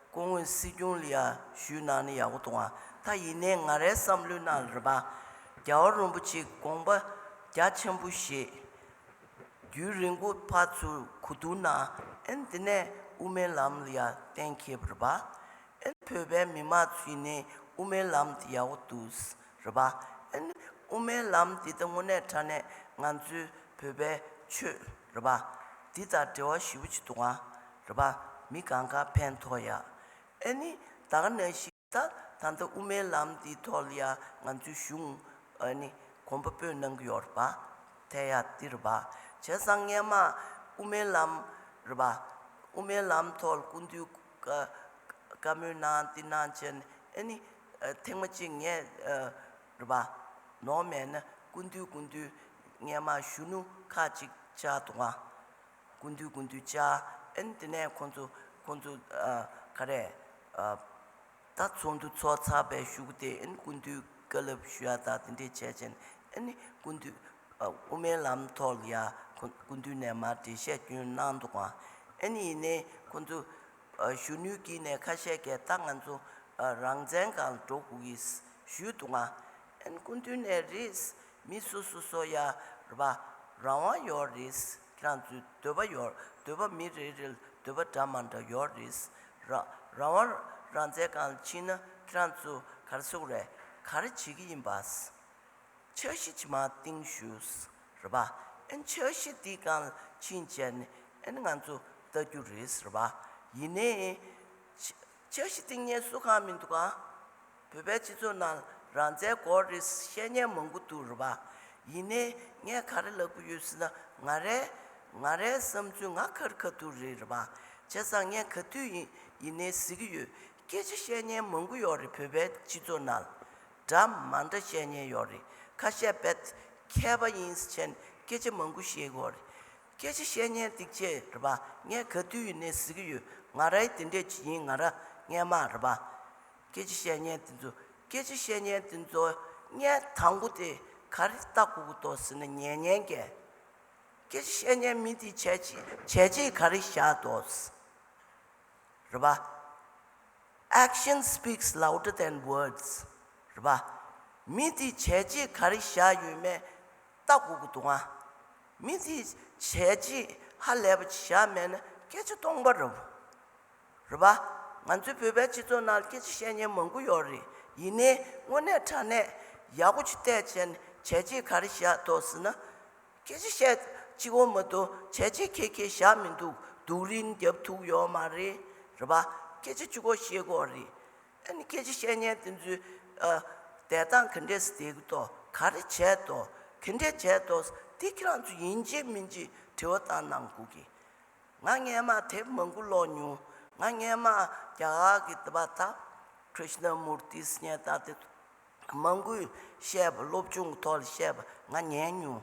སྐུ་ངོ་སྲིད་སྐྱོང་ལ་ཡ་ཞུས་གནང་ན་ཡག་པོ་འདུག་ག་ད་ཡིན་ནའི་ང་རའི་བསམ་བློའི་ནང་ལ་རེད་པ། རྒྱལ་བ་རིན་པོ་ཆེས་དགོངས་པ་རྒྱ་ཆེན་པོ་བཞེས། རྒྱུན་རིང་པོ་ཕར་ཚུར་གོ་བསྡུར་གནང་། ཨན་དེ་ནས་དབུ་མའི་ལམ་ལ་ཡ་གཏན་འཁེལ་བ་རེད་པ། ཨན་བོད་པའི་མི་མང་ཚོས་ནི་དབུ་མའི་ལམ་དེ་ཡག་པོ་འདུག་རེད་པ། ཨན་དབུ་མའི་ལམ་དེ་ད་དངོས་གནས་དྲང་གནས་ང་ཚོའི་ བོད་པའི་ཆོས་རེད་པ། འདི་དང་འབྲེལ་བ་ཞེ་པོ་ཅིག་འདུག་ག་རེད་པ། མི་གང་ག་ཕན་ཐོགས་ཡ། ཨ་ནི་ད་ག་ནང་བཞིན་ད་ད་ལྟ་དབུ་མའི་ལམ་འདིའི་ཐོག་ལ་ཡ་ང་ཚོའི་གཞུང་ཨ་ནི་གོམ་པ་སྤོས་གནང་གི་ཡོད་རེད་པ། ཐལ་ཡ་འདི་རེད་པ། བྱས་ཙང་སྔས་མ་དབུ་མའི་ལམ་རེད་པ། དབུ་མའི་ལམ་ཐོག་ལ་སྐུ་མདུན་བཀའ་བཀའ་མོལ་གནང་འདི་གནང་བྱས་ནས་ཨ་ནི་ཐེངས་མ་གཅིག་ངས་རེད་པ། ནོར་མེད་ན་སྐུ་མདུན་སྐུ་མདུན་སྔས་མ་གཞོན་ནུ་ཁག་ཅིག་བཅར་འདུག་ག་སྐུ་མདུན་སྐུ་མདུན་བཅར། ཨ་ནི་དེ་ནས་ཁོང་ཚོ་ཁོང་ཚོ་ཨ་ག་རེ་ཨ་ད་ཚོགས་འདུ་ཚོགས་ཚར་བའི་གཞུག་གུ་དེ་ཨ་ནི་སྐུ་མདུན་བཀའ་སློབ་ཞུ་ཡ་ད་དེ་འདྲས་བྱས་བྱས་ནས་ཨ་ནི་སྐུ་མདུན་ཨ་དབུ་མའི་ལམ་ཐོག་ལ་ཡ་ཁོང་སྐུ་མདུན་ནས་མར་འགྲེལ་བཤད་སྐྱོན་གནང་འདུག་ག་ཨ་ནི་ཡིན་ནའི་ཁོང་ཚོ་ཨ་གཞོན་ནུའི་དཀྱིལ་ནས་ཁ་ཤས་ཀྱིས་ད་ང་ཚོ་ཨ་རང་བཙན་སྒང་ལ་འགྲོ་དགོས་ཀྱི་ཞུས་འདུག་ག་ཨ་ནི་སྐུ་མདུན་ནས་རེད། མི་སོ་སོ་སོ་ཡ་རེད་པ། རང་དབང་ཡོད་རེད། ཁྱེད་རང་ཚོའི་འདོད་པ་ཡོད། འདོད་པ་མི་རེ་རེ་ལ་འདོད་པ་འདྲ་མ་འདྲ་ཡོད་རེད། ར་རང་དབང་རང་བཙན་སྒང་ལ་ཕྱིན་ན་ཁྱེད་རང་ཚོ་ག་རེ་ཟེར་དགོས་རེད། ག་རེ་བྱེད་ཀྱི་ཡིན་པ། འཆར་གཞི་ཇི་མ་གཏིང་ཞུས་རེད་པ། ཨ་ནི་འཆར་གཞི་འདི་སྒང་ལ་ཕྱིན་བྱས་ནས་ཨ་ནི་ང་ཚོ་ལྟ་རྒྱུ་རེད་ཟེར་བ། ཡིན་ནའི་འཆར་གཞི་འདི་ངས་སུ་གང་མི་འདུག་ག་བོད་པའི་སྤྱི་ཚོགས་ནང་རང་བཙན་དགོས་རེད་བཤད་མཁན་མང་པོ་འདུག་རེད་པ། ཡིན་ནའི་ངས་ག་རེ་ལབ་ཀྱི་ཡོད་ཟེར་ན་ང་རའི་ང་རའི་བསམ་ཚུལ་ང་ཁ་རི་ཁ་ཐུག་རེད་རེད་པ། བྱས་ཙང་ངས་ག་དུས་ཡིན་ཡིན་ནའི་ཟེར་གྱི་ཡོད། སྐད་ཆ་བཤད་མཁན་མང་པོ་ཡོད་རེད་བོད་པའི་སྤྱི་ཚོགས་ནང་ལ། འདྲ་མ་འདྲ་བཤད་མཁན་ཡོད་རེད། ཁ་ཤས་དཔེ་མཁས་པ་ཡིན་ཟེར་བྱས་ནས་སྐད་ཆ་མང་པོ་བཤད་ཀྱི་ཡོད་རེད། སྐད་ཆ་བཤད་མཁན་འདི་བྱས་རེད་པ། ངས་ག་དུས་ཡིན་ནའི་ཟེར་གྱི་ཡོད། ང་རང་དེ་འདྲས་ཅིག་ཡིན། ང་རང་སྔས་མ་རེད་པ། སྐད་ཆ་བཤད་མཁན་དེ་ཚོ་སྐད་ཆ་བཤད་མཁན་དེ་ཚོ་ངས་དང་པོ་དེ་ག་རེ་ལྟ་དགོས་ཀྱི་འདུག་ཟེར་ན་ཉན་མཁན་གྱི་སྐད་ཆ་བཤད་མཁན་མི་དེ་བྱས་རྗེས་བྱས་རྗེས་ག་རེ་བཞག་འདུག་རེད་པ། Action speaks louder than words. རེད་པ། མི་དེ་བྱས་རྗེས་ག་རེ་བཞག་ཡོད་མེད་ལྟ་དགོས་ཀྱི་འདུག་ཨ། མི་དེ་བྱས་རྗེས་ཧ་ལས་པ་ཅིག་བཞག་མེད་ན་སྐད་ཆ་སྟོང་པ་རེད། རེད་པ། ང་ཚོའི་བོད་པའི་སྤྱི་ཚོགས་ནང་སྐད་ཆ་བཤད་མཁན་མང་པོ་ཡོད་རེད། ཡིན་ནའི་དངོས་གནས་དྲང་གནས་ཡག་པོ་ཅིག་བལྟས་བྱས་ནས་བྱས་རྗེས་ག་རེ་བཞག་འདུག་ཟེར་ན། སྐད་ཆ་བཤད་གཅིག་པོ་མ་གཏོགས་བྱས་རྗེས་ཁྱད་ཁྱད་བཞག་མི་འདུག་སྡུག་རུས་རྒྱབ་ཐུབ་ཡོད་མ་རེད། རེད་པ། སྐད་ཆ་གཅིག་པོ་བཤད་དགོས་རེད། ཨ་ནི་སྐད་ཆ་བཤད་མཁན་དེ་ཚོས་ཨ་བསྡད་སྟངས་ག་འདྲས་སེ་བསྡད་ཀྱི་འདུག་ག་རེ་བྱས་འདུག་ག་འདྲས་བྱས་འདུག་དེ་ཁྱེད་རང་ཚོ་ཡིན་གཅིག་མིན་གཅིག་དྲི་བ་བཏང་གནང་དགོས་ཀྱི། ང་སྔས་མ་དེབ་མང་པོ་ཀློག་མྱོང་། ང་སྔས་མ་རྒྱ་གར་གྱི་དེ་པ་ད་Krishnamurti ཟེར་མཁན་ད་དེ་མང་པོས་བཤད་པ། སློབ་སྦྱོང་གི་ཐོག་ལ་བཤད་པ་ང་ཉན་མྱོང་།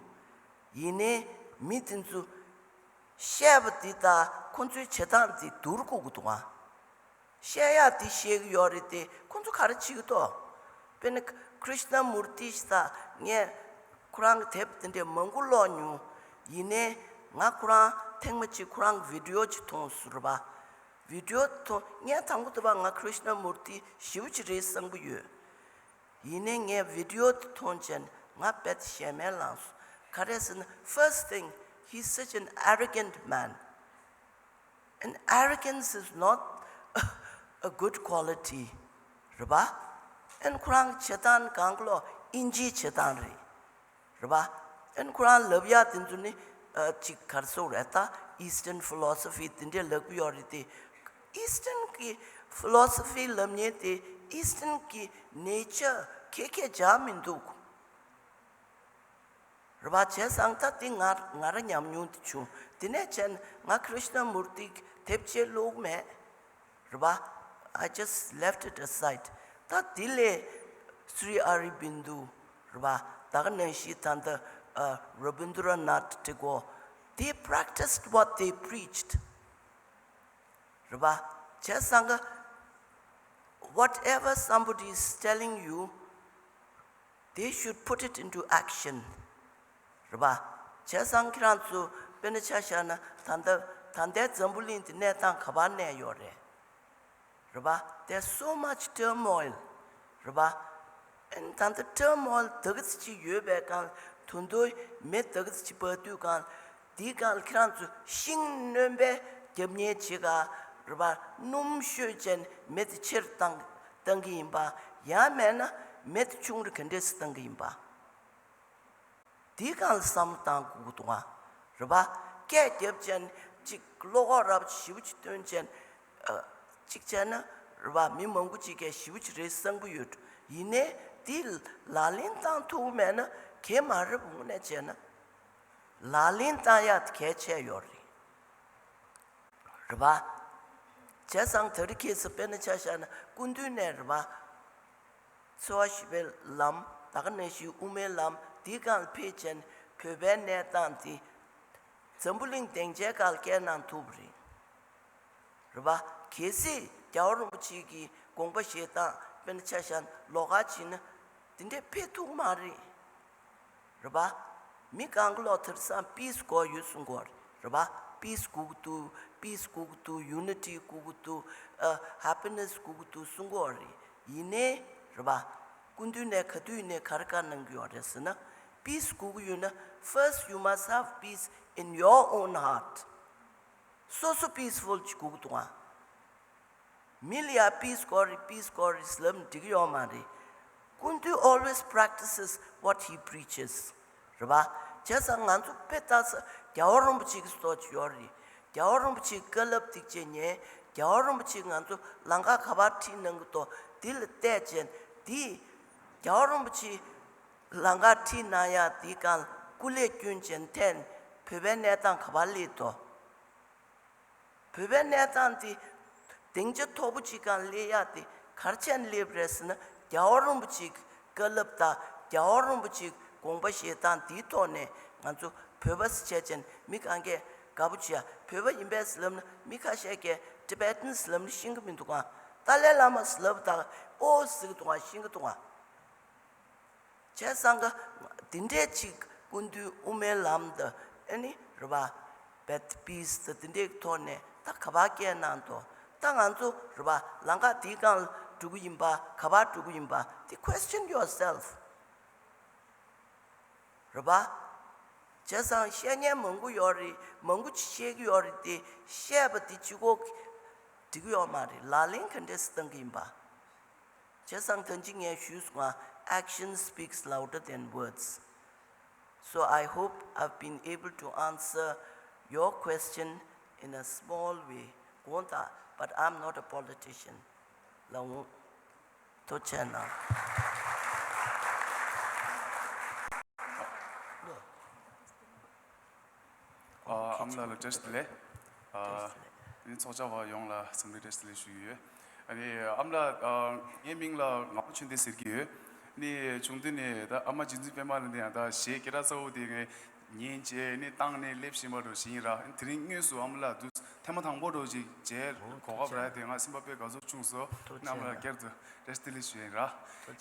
ཡིན་ནའི་མི་དེ་ཚོ་བཤད་པ་འདི་དང་ཁོ་ཚོའི་བྱེད་སྟངས་འདི་བསྡུར་དགོས་ཀྱི་འདུག་ཨ། བཤད་ཡག་འདི་བཤད་ཀྱི་ཡོད་རེད་དེ་ཁོ་ཚོ་ག་རེ་བྱེད་ཀྱི་འདུག་དཔེར་ན་Krishnamurti ཞིག་ད་ངས་ཁོ་རང་གི་དེབ་དེ་འདྲས་མང་པོ་ཀློག་མྱོང་། ཡིན་ནའི་ང་ཁོ་རང་ཐེངས་མ་གཅིག་ཁོ་རང་གི་video ཅིག་མཐོང་སོང་རེད་པ། video མཐོང་ངས་དང་པོ་དེ་པ་ང་Krishnamurti ཞེ་པོ་ཅིག་རེད་བསམ་གྱི་ཡོད། ཡིན་ནའི་ངས་video དེ་མཐོང་བྱས་ནས་ང་རྦད་དེ་ཞེ་མེར་ལངས་སོང་། ག་རེ་ཟེར་ན་first thing, he's such an arrogant man. And arrogance is not a good quality. རེད་པ། ཨན་ཁོ་རང་གི་བྱེད་སྟངས་གང་ག་ལོ་དབྱིན་ཇིའི་བྱེད་སྟངས་རེད། རེད་པ། ཨན་ཁོ་རང་ལབ་ཡག་དེ་ཚོ་ནི་ཨ་ཅིག་ག་རེ་ཟེར་དགོས་རེད་ད། Eastern philosophy དེ་འདྲས་ལབ་ཀྱི་ཡོད་རེད་དེ། Eastern གི་philosophy ལབ་མཁན་དེ་Eastern གི་nature ཁྱད་ཁྱད་འཇགས་མི་འདུག་རེད་པ། བྱས་ཙང་ད་འདི་ང་ང་རང་ཉམས་མྱོང་དེ་བྱུང་། དེ་ནས་བྱས་ནས་ང་Krishnamurti གི་དེབ་ཆེ་ཀློག་མེད། རེད་པ། I just left it aside. ད་དེ་ལས་Sri Aurobindo རེད་པ། ད་ག་ནང་བཞིན་ད་ལྟ་ཨ་Rabindranath Tagore, they practiced what they preached. རེད་པ། བྱས་ཙང་ག whatever somebody is telling you, they should put it into action. རེད་པ། བྱས་ཙང་ཁྱེད་རང་ཚོ་དཔེར་ན་ཆ་བཞག་ན་ད་ལྟ་ད་ལྟའི་འཛམ་བུ་གླིང་འདི་གནས་སྟངས་ག་པར་གནས་ཡོད་རེད། རེད་པ། There's so much turmoil. རེད་པ། ཨན་ད་ལྟ་turmoil དེ་ག་ཙམ་ཅིག་ཡོད་པའི་སྒང་དུ་མདོ་མེ་དེ་ག་ཙམ་ཅིག་འབར་དུས་སྒང་དེའི་སྒང་ཁྱེད་རང་ཚོ་ཤིང་སྣོན་པའི་རྒྱབ་གཉེར་བྱེད་ག་རེད་པ། སྣུམ་བཤོས་བྱས་ནས་མེ་དེ་ཆེར་བཏང་བཏང་གི་ཡིན་པ། ཡང་མེད་ན་མེ་དེ་ཆུང་རུ་ག་འདྲས་སེ་བཏང་གི་ཡིན་པ། དེའི་སྒང་ལ་བསམ་བློ་བཏང་དགོས་ཀྱི་འདུག་ཨ། རེད་པ། སྐད་རྒྱབ་བྱས་ནས་ཅིག་བློ་ཁོག་རབ་ཞེ་པོ་ཅིག་བཏོན་བྱས་ནས་ཨ། ཅིག་བྱས་ན་རེད་པ། མི་མང་པོ་ཅིག་གིས་ཞེ་པོ་ཅིག་རེད་བསམ་གྱི་ཡོད། ཡིན་ནའི་དེ་ལག་ལེན་བཏང་ཐུབ་མེད་ན་གལ་མ་རེད། དངོས་གནས་བྱས་ན་ལག་ལེན་བཏང་ཡག་དེ་གལ་ཆེ་ཡོད་རེད། རེད་པ། བྱས་ཙང་དེ་རིང་ཁ་སང་དཔེར་ན་ཆ་བཞག་ན་སྐུ་མདུན་ནས་རེད་པ། འཚོ་བ་ཞི་བའི་ལམ། ད་ག་ནང་བཞིན་དབུ་མའི་ལམ་འདིའི་སྒང་ལ་ཕེབས་བྱས་ནས་བོད་པའི་གནས་སྟངས་འདི་འཛམ་བུ་གླིང་སྡིངས་ཆའི་སྒང་ལ་བསྐྱལ་གནང་ཐུབ་པ་རེད། རེད་པ། གལ་སྲིད་རྒྱལ་བ་རིན་པོ་ཆེ་གི་དགོངས་པ་བཞེས་སྟངས་དཔེར་ན་ཆ་བཞག་ན་ལོགས་ཀ་བྱས་ན་འདི་འདྲས་ཕེབས་ཐུབ་ཀྱི་མ་རེད། རེད་པ། མི་གང་ག་ལོག་དེང་སང་པིས་དགོས་ཡོད་གསུང་གི་ཡོད་རེད། རེད་པ། པིས་དགོས་ཀྱི་འདུག་པིས་དགོས་ཀྱི་འདུག་ཡུ་ནི་ཊི་དགོས་ཀྱི་འདུག་ཨ། ཧེ་པི་ནེ་སི་དགོས་ཀྱི་འདུག་གསུང་གི་ཡོད་རེད། ཡིན་ནའི་རེད་པ། སྐུ་མདུན་ནས་ག་དུས་ནས་ག་རེ་བཀའ་གནང་གི་ཡོད་རེད་ཟེར་ན། པིས་དགོས་ཀྱི་ཡོད་ན། First you must have peace in your own heart. སོ་སོ་པིས་ཕུལ་ཅིག་དགོས་ཀྱི་འདུག་ཨ། མི་ལ་ཡ་པིས་དགོས་རེད། པིས་དགོས་རེད་ལབ་ན་འགྲིག་གི་ཡོད་མ་རེད། སྐུ་མདུན་always practices what he preaches. རེད་པ། བྱས་ཙང་ང་ཚོ་དཔེ་ལྟ་ས་རྒྱལ་བ་རིན་པོ་ཆེ་གི་བཟོ་ཅིག་ཡོད་རེད། རྒྱལ་བ་རིན་པོ་ཆེ་གི་བཀའ་སློབ་ཐིག་ཅེས་ཉན། རྒྱལ་བ་རིན་པོ་ཆེ་ང་ཚོ་ལམ་ཁ་ག་པར་ཁྲིད་གནང་གི་འདུག་འདི་ལ་བལྟས་བྱས་འདི་རྒྱལ་བ་རིན་པོ་ཆེ་ལམ་ཁ་ཁྲིད་གནང་ཡག་འདི་སྒང་ལ་སྐུ་ལས་བསྐྱོན་བྱས་འཐེན་བོད་པའི་གནས་སྟངས་ག་པར་སླེབས་འདུག་བོད་པའི་གནས་སྟངས་འདི་སྡིངས་ཆ་མཐོ་པོ་ཅིག་སྒང་སླེབས་ཡག་དེ་ག་རེ་བྱས་ནས་སླེབས་རེད་ཟེར་ན། རྒྱལ་བ་རིན་པོ་ཆེའི་བཀའ་སློབ་དང་རྒྱལ་བ་རིན་པོ་ཆེའི་དགོངས་པ་བཞེས་སྟངས་འདིའི་ཐོག་ནས་ང་ཚོ་བོད་པ་ཟེར་བྱས་ཅན་མི་གང་གས་དགའ་པོ་བྱེད་ཡ། བོད་པ་ཡིན་པས་ཟེར་ལབ་ན་མི་ཁ་ཤས་ཀས་ཊི་བེ་ཊན་ཟེར་ལབ་ན་ཤེས་ཀྱི་མི་འདུག་ག་ཏཱ་ལའི་བླ་མ་ཟེར་ལབ་དང་ཨོ་ཟེར་གྱི་འདུག་ག་ཤེས་ཀྱི་འདུག་ག་བྱས་ཙང་ཀ་འདི་འདྲས་ཅིག་སྐུ་མདུན་དབུ་མའི་ལམ་དང་ཨ་ནི་རེད་པ། བེད་པིས་དང་འདི་འདྲས་ཐོག་ནས་ད་ག་པར་བསྐྱལ་གནང་འདུག་ད་ང་ཚོ་རེད་པ། ལམ་ཁ་འདིའི་སྒང་ལ་འགྲོ་གི་ཡིན་པ། ག་པར་འགྲོ་གི་ཡིན་པ་འདི་question yourself. རེད་པ། བྱས་ཙང་བཤད་མཁན་མང་པོ་ཡོད་རེད། མང་པོ་ཅིག་བཤད་ཀྱི་ཡོད་རེད་དེ། བཤད་པ་དེ་གཅིག་པོ་འགྲིག་གི་ཡོད་མ་རེད། ལག་ལེན་ག་འདྲས་སེ་བཏང་གི་ཡིན་པ། བྱས་ཙང་ད་ཅི་ངས་ཞུས་སོང་ང་། Action speaks louder than words. So I hope I've been able to answer your question in a small way. དགོངས་དག but I'm not a politician. ལགས་འོང་། ཐུགས་རྗེ་གནང་། ཨ། ཨ་མ་ལགས་ལ་བཀྲ་ཤིས་བདེ་ལེགས། ཨ། བཀྲ་ཤིས་བདེ་ལེགས། ཨ་ནི་ཚོགས་བཅར་བ་ཡོངས་ལ་འཚམས་འདྲི་བཀྲ་ཤིས་བདེ་ལེགས་ཞུ་གི་ཡོད། ཨ་ནི་ཨ་མ་ལགས། ཨ། ངའི་མིང་ལ་ངག་དབང་ཆོས་ལྡན་ཟེར་གྱི་ཡོད། ཨ་ནི་ཆུང་དུས་ནས་ད་ཨ་མ་རྗེ་བཙུན་པད་མ་ལགས་འདི་ཡང་ད་གཞས་སྐད་གྲགས་ཚ་བོ་དེ་ངས་ཉན་བྱས་ནས་བཏང་ནས་སླེབས་བཞིན་པ་འདྲ་ཞིག་ཡིན་ར། དེ་རིང་དངོས་སུ་ཨ་མ་ལགས་དུས་ཐེངས་མ་དང་པོ་འདྲ་ཞིག་མཇལ་གོ་སྐབས་རག་དེ་ང་སེམས་པ་དཔེ་དགའ་ཚོར་བྱུང་སོང་། ཨ་ནི་ཨ་མ་ལགས་བསྐྱར་དུ་བཀྲ་ཤིས་བདེ་ལེགས་ཞུ་ཡ་ཡིན་ར། ཨ་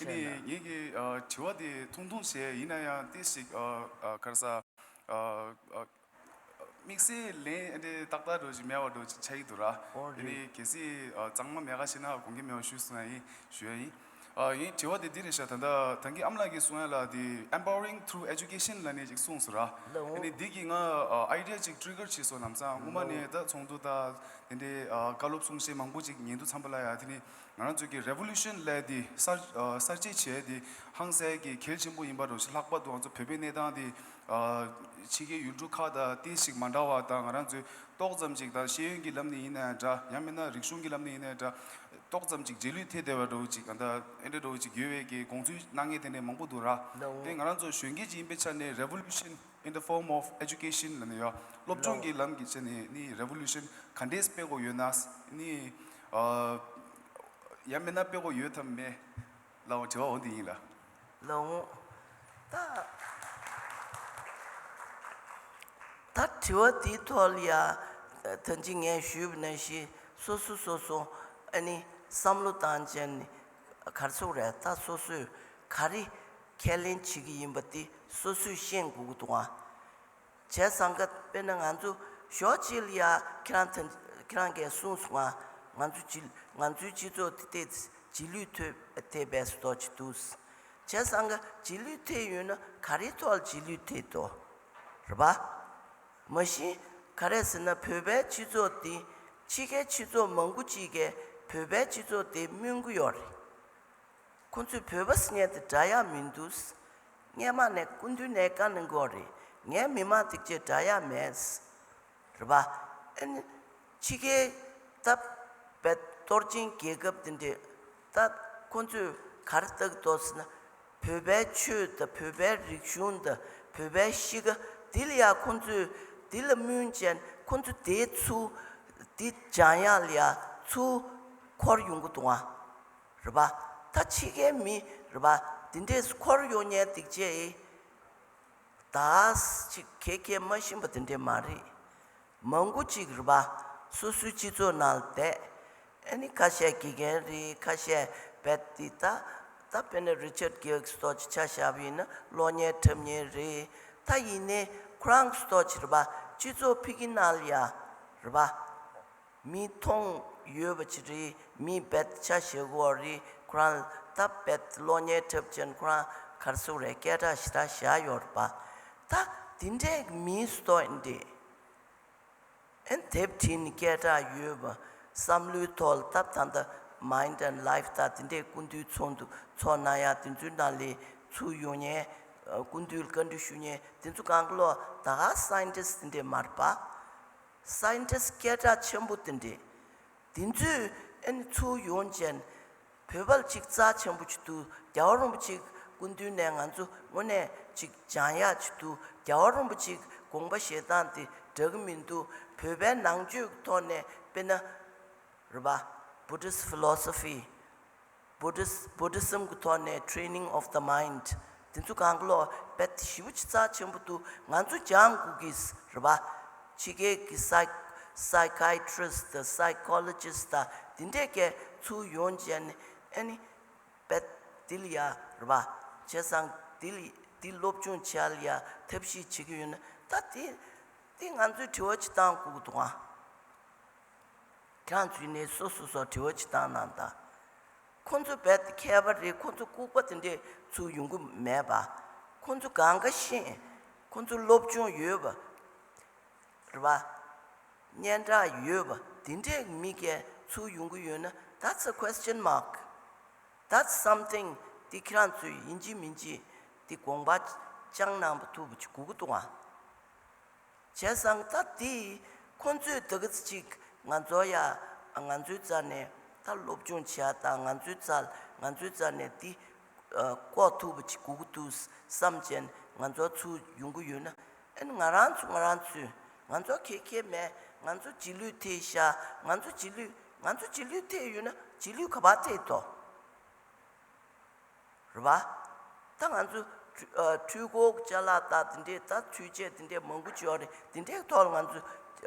ནི་ངེད་ཀྱི་ཨ་དྲི་བ་དེ་ཐུང་ཐུང་བྱས་ཡིན་ན་ཡང་ཏོག་ཙམ་ཨ་ཨ་ག་རེ་ཟ། ཨ་ཨ་དམིགས་བསལ་ལན་ཨ་འདྲ་ཏག་ཏག་འདྲ་ཞིག་མེད་པ་འདྲ་ཞིག་ཆགས་ཀྱི་འདུག་ར། ཨོ་ཨ་ནི་རེད། གལ་སྲིད་ཨ་གཙང་མ་མེད་ཁ་ཤས་ན་དགོངས་འགལ་མེད་པ་ཞུ་གསུང་ཡ་ཡིན་ཞུ་ཡ་ཡིན། ཨ་ངའི་དྲི་བ་དེ་འདི་རེད་ཤག་ད་ལྟ་ད་གིན་ཨ་མ་ལགས་ཀྱིས་གསུང་ཡ་ལ་དེ་Empowering Through Education ལབ་ནས་ཅིག་གསུངས་སོང་ར། ལགས་འོང་། ཨ་ནི་འདི་གིས་ང་ཨ་ཨའི་ཌི་ཡ་ཅིག་ཊི་རི་ཀར་བྱས་སོང་། ལམ་སང་སྔོན་མ་ནས་ད་ཚོགས་འདུ་དང་དེ་འདྲའི་ཨ་བཀའ་སློབ་གསུང་བཤད་མང་པོ་ཅིག་ཉན་དུས་ཙམ་པ་ལ་ཡ་དེ་ནི་ང་རང་ཚོ་གི་རེ་ཝོ་ལུ་ཤན་ལབ་དེ་གསར་ཨ་གསར་བརྗེ་བྱས་དེ་ཧང་སང་གི་གལ་ཆེན་པོ་ཡིན་པ་འདྲ་ཞིག་ལྷག་པར་དུ་ང་ཚོ་བོད་པའི་གནས་སྟངས་དེ་ཨ་ཕྱི་རྒྱལ་ཡུལ་གྲུ་ཁག་དང་ཏོག་ཙམ་མ་འདྲ་བ་དང་ང་རང་ཚོའི་ཏོག་ཙམ་ཅིག་དང་ཤེས་ཡོན་གྱི་ལམ་ནས་ཡིན་ན་ཡང་འདྲ། ཡང་མིན་ན་རིག་གཞུང་གི་ལམ་ནས་ཡིན་ན་ཡང་འདྲ། ཏོག་ཙམ་ཅིག་རྗེས་ལུས་ཐེབས་བསྡད་པ་འདྲ་བོ་ཅིག་ཨ་ད་ཨེ་འདྲ་འདྲ་བོ་ཅིག་ཡོད་པའི་གི་དགོངས་ཚུལ་གནང་མཁན་དེ་འདྲ་མང་པོ་འདུག་ར། ལགས་འོང་། དེ་ང་རང་ཚོ་གཞོན་སྐྱེས་ཅིག་ཡིན་པའི་ཆ་ནས་Revolution in the form of education ལབ་ནས་ཡོད། སློབ་སྦྱོང་གི་ལམ་གྱི་ཆ་ནས་ནི་Revolution ག་འདྲས་སྤེལ་དགོས་ཡོད་ན་ནི་ཨ་ཡང་མིན་ན་སྤེལ་དགོས་ཡོད་དམ་མེད། ལགས་འོང་། དྲི་བ་འོ་འདི་ཡིན་ལ། ལགས་འོང་། ད་ད་དྲི་བ་འདིའི་ཐོག་ལ་ཡ་ད་ཅི་ངས་ཞུས་པ་ནང་བཞིན་སོ་སོ་སོ་སོ་ཨ་ནི་བསམ་བློ་བཏང་བྱས་ནས་ག་རེ་ཟེར་དགོས་རེད། ད་སོ་སོས་ག་རེ་ཁས་ལེན་བྱེད་ཀྱི་ཡིན་པ་དེ་སོ་སོས་ཤེས་དགོས་ཀྱི་འདུག་ཨ། བྱས་ཙང་ཀ་དཔེར་ན་ང་ཚོ་ཞོགས་གཅིག་ལ་ཡ་ཁྱེད་རང་ད་ཁྱེད་རང་གིས་གསུངས་སོང་ང་། ང་ཚོ་སྤྱི་ང་ཚོའི་སྤྱི་ཚོགས་དེ་ཏོག་ཙམ་རྗེས་ལུས་ཐེབས་ཐེབས་པའི་བཟོ་ཅིག་འདུག་བྱས་ཙང་ཀ་རྗེས་ལུས་ཐེབས་ཡོད་ན་ག་རེའི་ཐོག་ལ་རྗེས་ལུས་ཐེབས་འདུག་རེད་པ། མ་གཞི་ག་རེ་ཟེར་ན་བོད་པའི་སྤྱི་ཚོགས་འདི་ཕྱི་རྒྱལ་སྤྱི་ཚོགས་མང་པོ་ཅིག་གིས་བོད་པའི་སྤྱི་ཚོགས་དེ་སྨོན་གྱི་ཡོད་རེད། ཁོང་ཚོས་བོད་པ་ཟེར་མཁན་དེ་འདྲ་ཡག་མི་འདུག་སྔས་མ་ནས་སྐུ་མདུན་ནས་བཀའ་གནང་གི་ཡོད་རེད། ངས་མི་མང་དེ་ཚོ་དྲག་ཡ་མེད། རེད་པ། ཨ་ནི་ཕྱི་རྒྱལ་ད་བོད་གཏོར་སྐྱོན་རྒྱལ་ཁབ་དེ་འདྲས་ད་ཁོང་ཚོས་ག་རེ་བལྟ་གི་འདུག་ཟེར་ན། བོད་པའི་ཆོས་དང་བོད་པའི་རིག་གཞུང་དང་བོད་པའི་གཤིས་ཀ་དེ་ལ་ཡ་ཁོང་ཚོས་དེ་ལ་སྨོན་ཅན་ཁོང་ཚོ་དེ་ཚུར་དེ་སྦྱང་ཡག་ལ་ཡ་ཚུར་འཁོར་ཡོང་གི་འདུག་ཨ། རེད་པ། ད་ཕྱི་རྒྱལ་མི་རེད་པ། དེ་འདྲས་འཁོར་ཡོང་མཁན་དེ་ཚོ་ད་ཅིག་ཁྱེད་ཁྱེད་མ་ཤེས་པ་དེ་འདྲས་མ་རེད། མང་པོ་ཅིག་རེད་པ། སོ་སོའི་སྤྱི་ཚོགས་ནང་ལ་བསྡད། ཨ་ནི་ཁ་ཤས་དགེ་རྒན་རེད། ཁ་ཤས་རྦད་དེ་ད་ད་དཔེར་ན་རི་ཅར་གྷིལ་སོགས་ཀྱི་ཆ་བཞག་པ་ཡིན་ན་གློག་བརྙན་འཁྲབ་མཁན་རེད། ད་ཡིན་ནའི་ཁོ་རང་སོགས་ཀྱི་རེད་པ། སྤྱི་ཚོགས་ཕ་གི་ནང་ལ་ཡ་རེད་པ། མི་མཐོང་ཡོད་པ་ཅིག་རེད། མི་རྦད་ཆ་བཞག་གི་ཡོད་རེད། ཁོ་རང་ད་རྦད་གློག་བརྙན་འཁྲབ་ཅན་ཁོ་རང་ག་རེ་ཟེར་དགོས་རེད། སྐད་གྲགས་ཞེ་དྲག་བཞག་ཡོད་རེད་པ། ད་དེ་འདྲས་མི་སྟོན་འདྲས། ཨན་དེབ་བྲིས་ནས་སྐད་གྲགས་ཡོད་པ། བསམ་བློའི་ཐོག་ལ་ད་ད་ལྟ་Mind and Life ད་དེ་འདྲས་སྐུ་མདུན་ཚོགས་འདུ་ཚོགས་གནང་ཡ་དེ་ཚོའི་ནང་ལ་ཚུར་ཡོང་མཁན། སྐུ་མདུན་ལ་བཀའ་འདྲི་ཞུ་མཁན་དེ་ཚོ་གང་ག་ལོག་ད་ག་སའིན་ཊིསི་དེ་འདྲས་མ་རེད་པ། སའིན་ཊིསི་སྐད་གྲགས་ཆེན་པོ་དེ་འདྲས། དེ་ཚོས་ཨ་ནི་ཚུར་ཡོང་བྱས་བོད་པ་ལ་ཅིག་རྩ་ཆེན་པོ་ཅིག་འདུག་རྒྱལ་བ་རིན་པོ་ཆེ་སྐུ་མདུན་ནས་ང་ཚོ་དངོས་གནས་ཅིག་སྦྱང་ཡག་ཅིག་འདུག་རྒྱལ་བ་རིན་པོ་ཆེའི་དགོངས་པ་བཞེས་སྟངས་དེ་འདྲ་གི་མི་འདུག་བོད་པའི་ནང་ཆོས་ཀྱི་ཐོག་ནས་དཔེར་ན་རེད་པ། Buddhist philosophy Buddhist- Buddhism གི་ཐོག་ནས་Training of the Mind དེ་ཚོ་གང་ག་ལོག་རྦད་དེ་ཞེ་པོ་ཅིག་རྩ་ཆེན་པོ་འདུག་ང་ཚོ་སྦྱང་དགོས་ཀྱི་རེད་པ། ཕྱི་རྒྱལ་གྱི་psy- psychiatrist དང་psychologist དང་དེ་འདྲས་ཀྱི་ཚུར་ཡོང་བྱས་ནས་ཨ་ནི་རྦད་དེ་ལ་ཡ་རེད་པ། བྱས་ཙང་དེ་ལ་དེ་སློབ་སྦྱོང་བྱེད་ཡ་ལ་ཡ་ཐབས་ཤེས་བྱེད་ཀྱི་ཡོད་ན་ད་དེ་དེ་ང་ཚོས་དྲི་བ་ཅིག་བཏང་དགོས་ཀྱི་འདུག་ཨ། ཁྱེད་རང་ཚོས་ནས་སོ་སོ་སོ་དྲི་བ་ཅིག་བཏང་གནང་དང་། ཁོང་ཚོ་རྦད་དེ་མཁས་པ་རེད། ཁོང་ཚོ་ལྐུགས་པ་དེ་འདྲས་ཚུར་ཡོང་གི་མེད་པ། ཁོང་ཚོ་གང་ག་ཤེས། ཁོང་ཚོ་སློབ་སྦྱོང་ཡོད་པ་རེད་པ། སྙན་གྲགས་ཡོད་པ་དེ་འདྲས་མི་གས་ཚུར་ཡོང་གི་ཡོད་ན། That's a question mark. That's something དེ་ཁྱེད་རང་ཚོས་ཡིན་གཅིག་མིན་གཅིག་དེ་དགོངས་པ་བཅངས་གནང་པ་ཐུབ་པ་ཅིག་དགོས་ཀྱི་འདུག་ཨ། བྱས་ཙང་ད་དེ་ཁོང་ཚོས་དེ་ག་ཅིག་ང་ཚོ་ཡ་ང་ཚོའི་རྩ་ནས་ད་སློབ་སྦྱོང་བྱེད་ཡ་དང་ང་ཚོའི་རྩ་ང་ཚོའི་རྩ་ནས་དེ་ཨ་ལྐོག་ཐུབ་པ་ཅིག་དགོས་ཀྱི་འདུག་བསམ་བྱས་ང་ཚོ་ཚུར་ཡོང་གི་ཡོད་ན། ཨ་ནི་ང་རང་ཚོ་ང་རང་ཚོས་ང་ཚོ་ཁེ་ཁེ་མེད། ང་ཚོ་རྗེས་ལུས་ཐེབས་ཤག་ང་ཚོ་རྗེས་ལུས་ང་ཚོ་རྗེས་ལུས་ཐེབས་ཡོད་ན་རྗེས་ལུས་ག་པར་ཐེབས་ཐུབ། རེད་པ། ད་ང་ཚོ་འཕྲུལ་ཨ་འཕྲུལ་འཁོར་ཅ་ལག་དང་དེ་འདྲས་ད་འཕྲུལ་ཆས་དེ་འདྲས་མང་པོ་ཅིག་ཡོད་རེད། དེ་འདྲས་ཐོག་ལ་ང་ཚོ་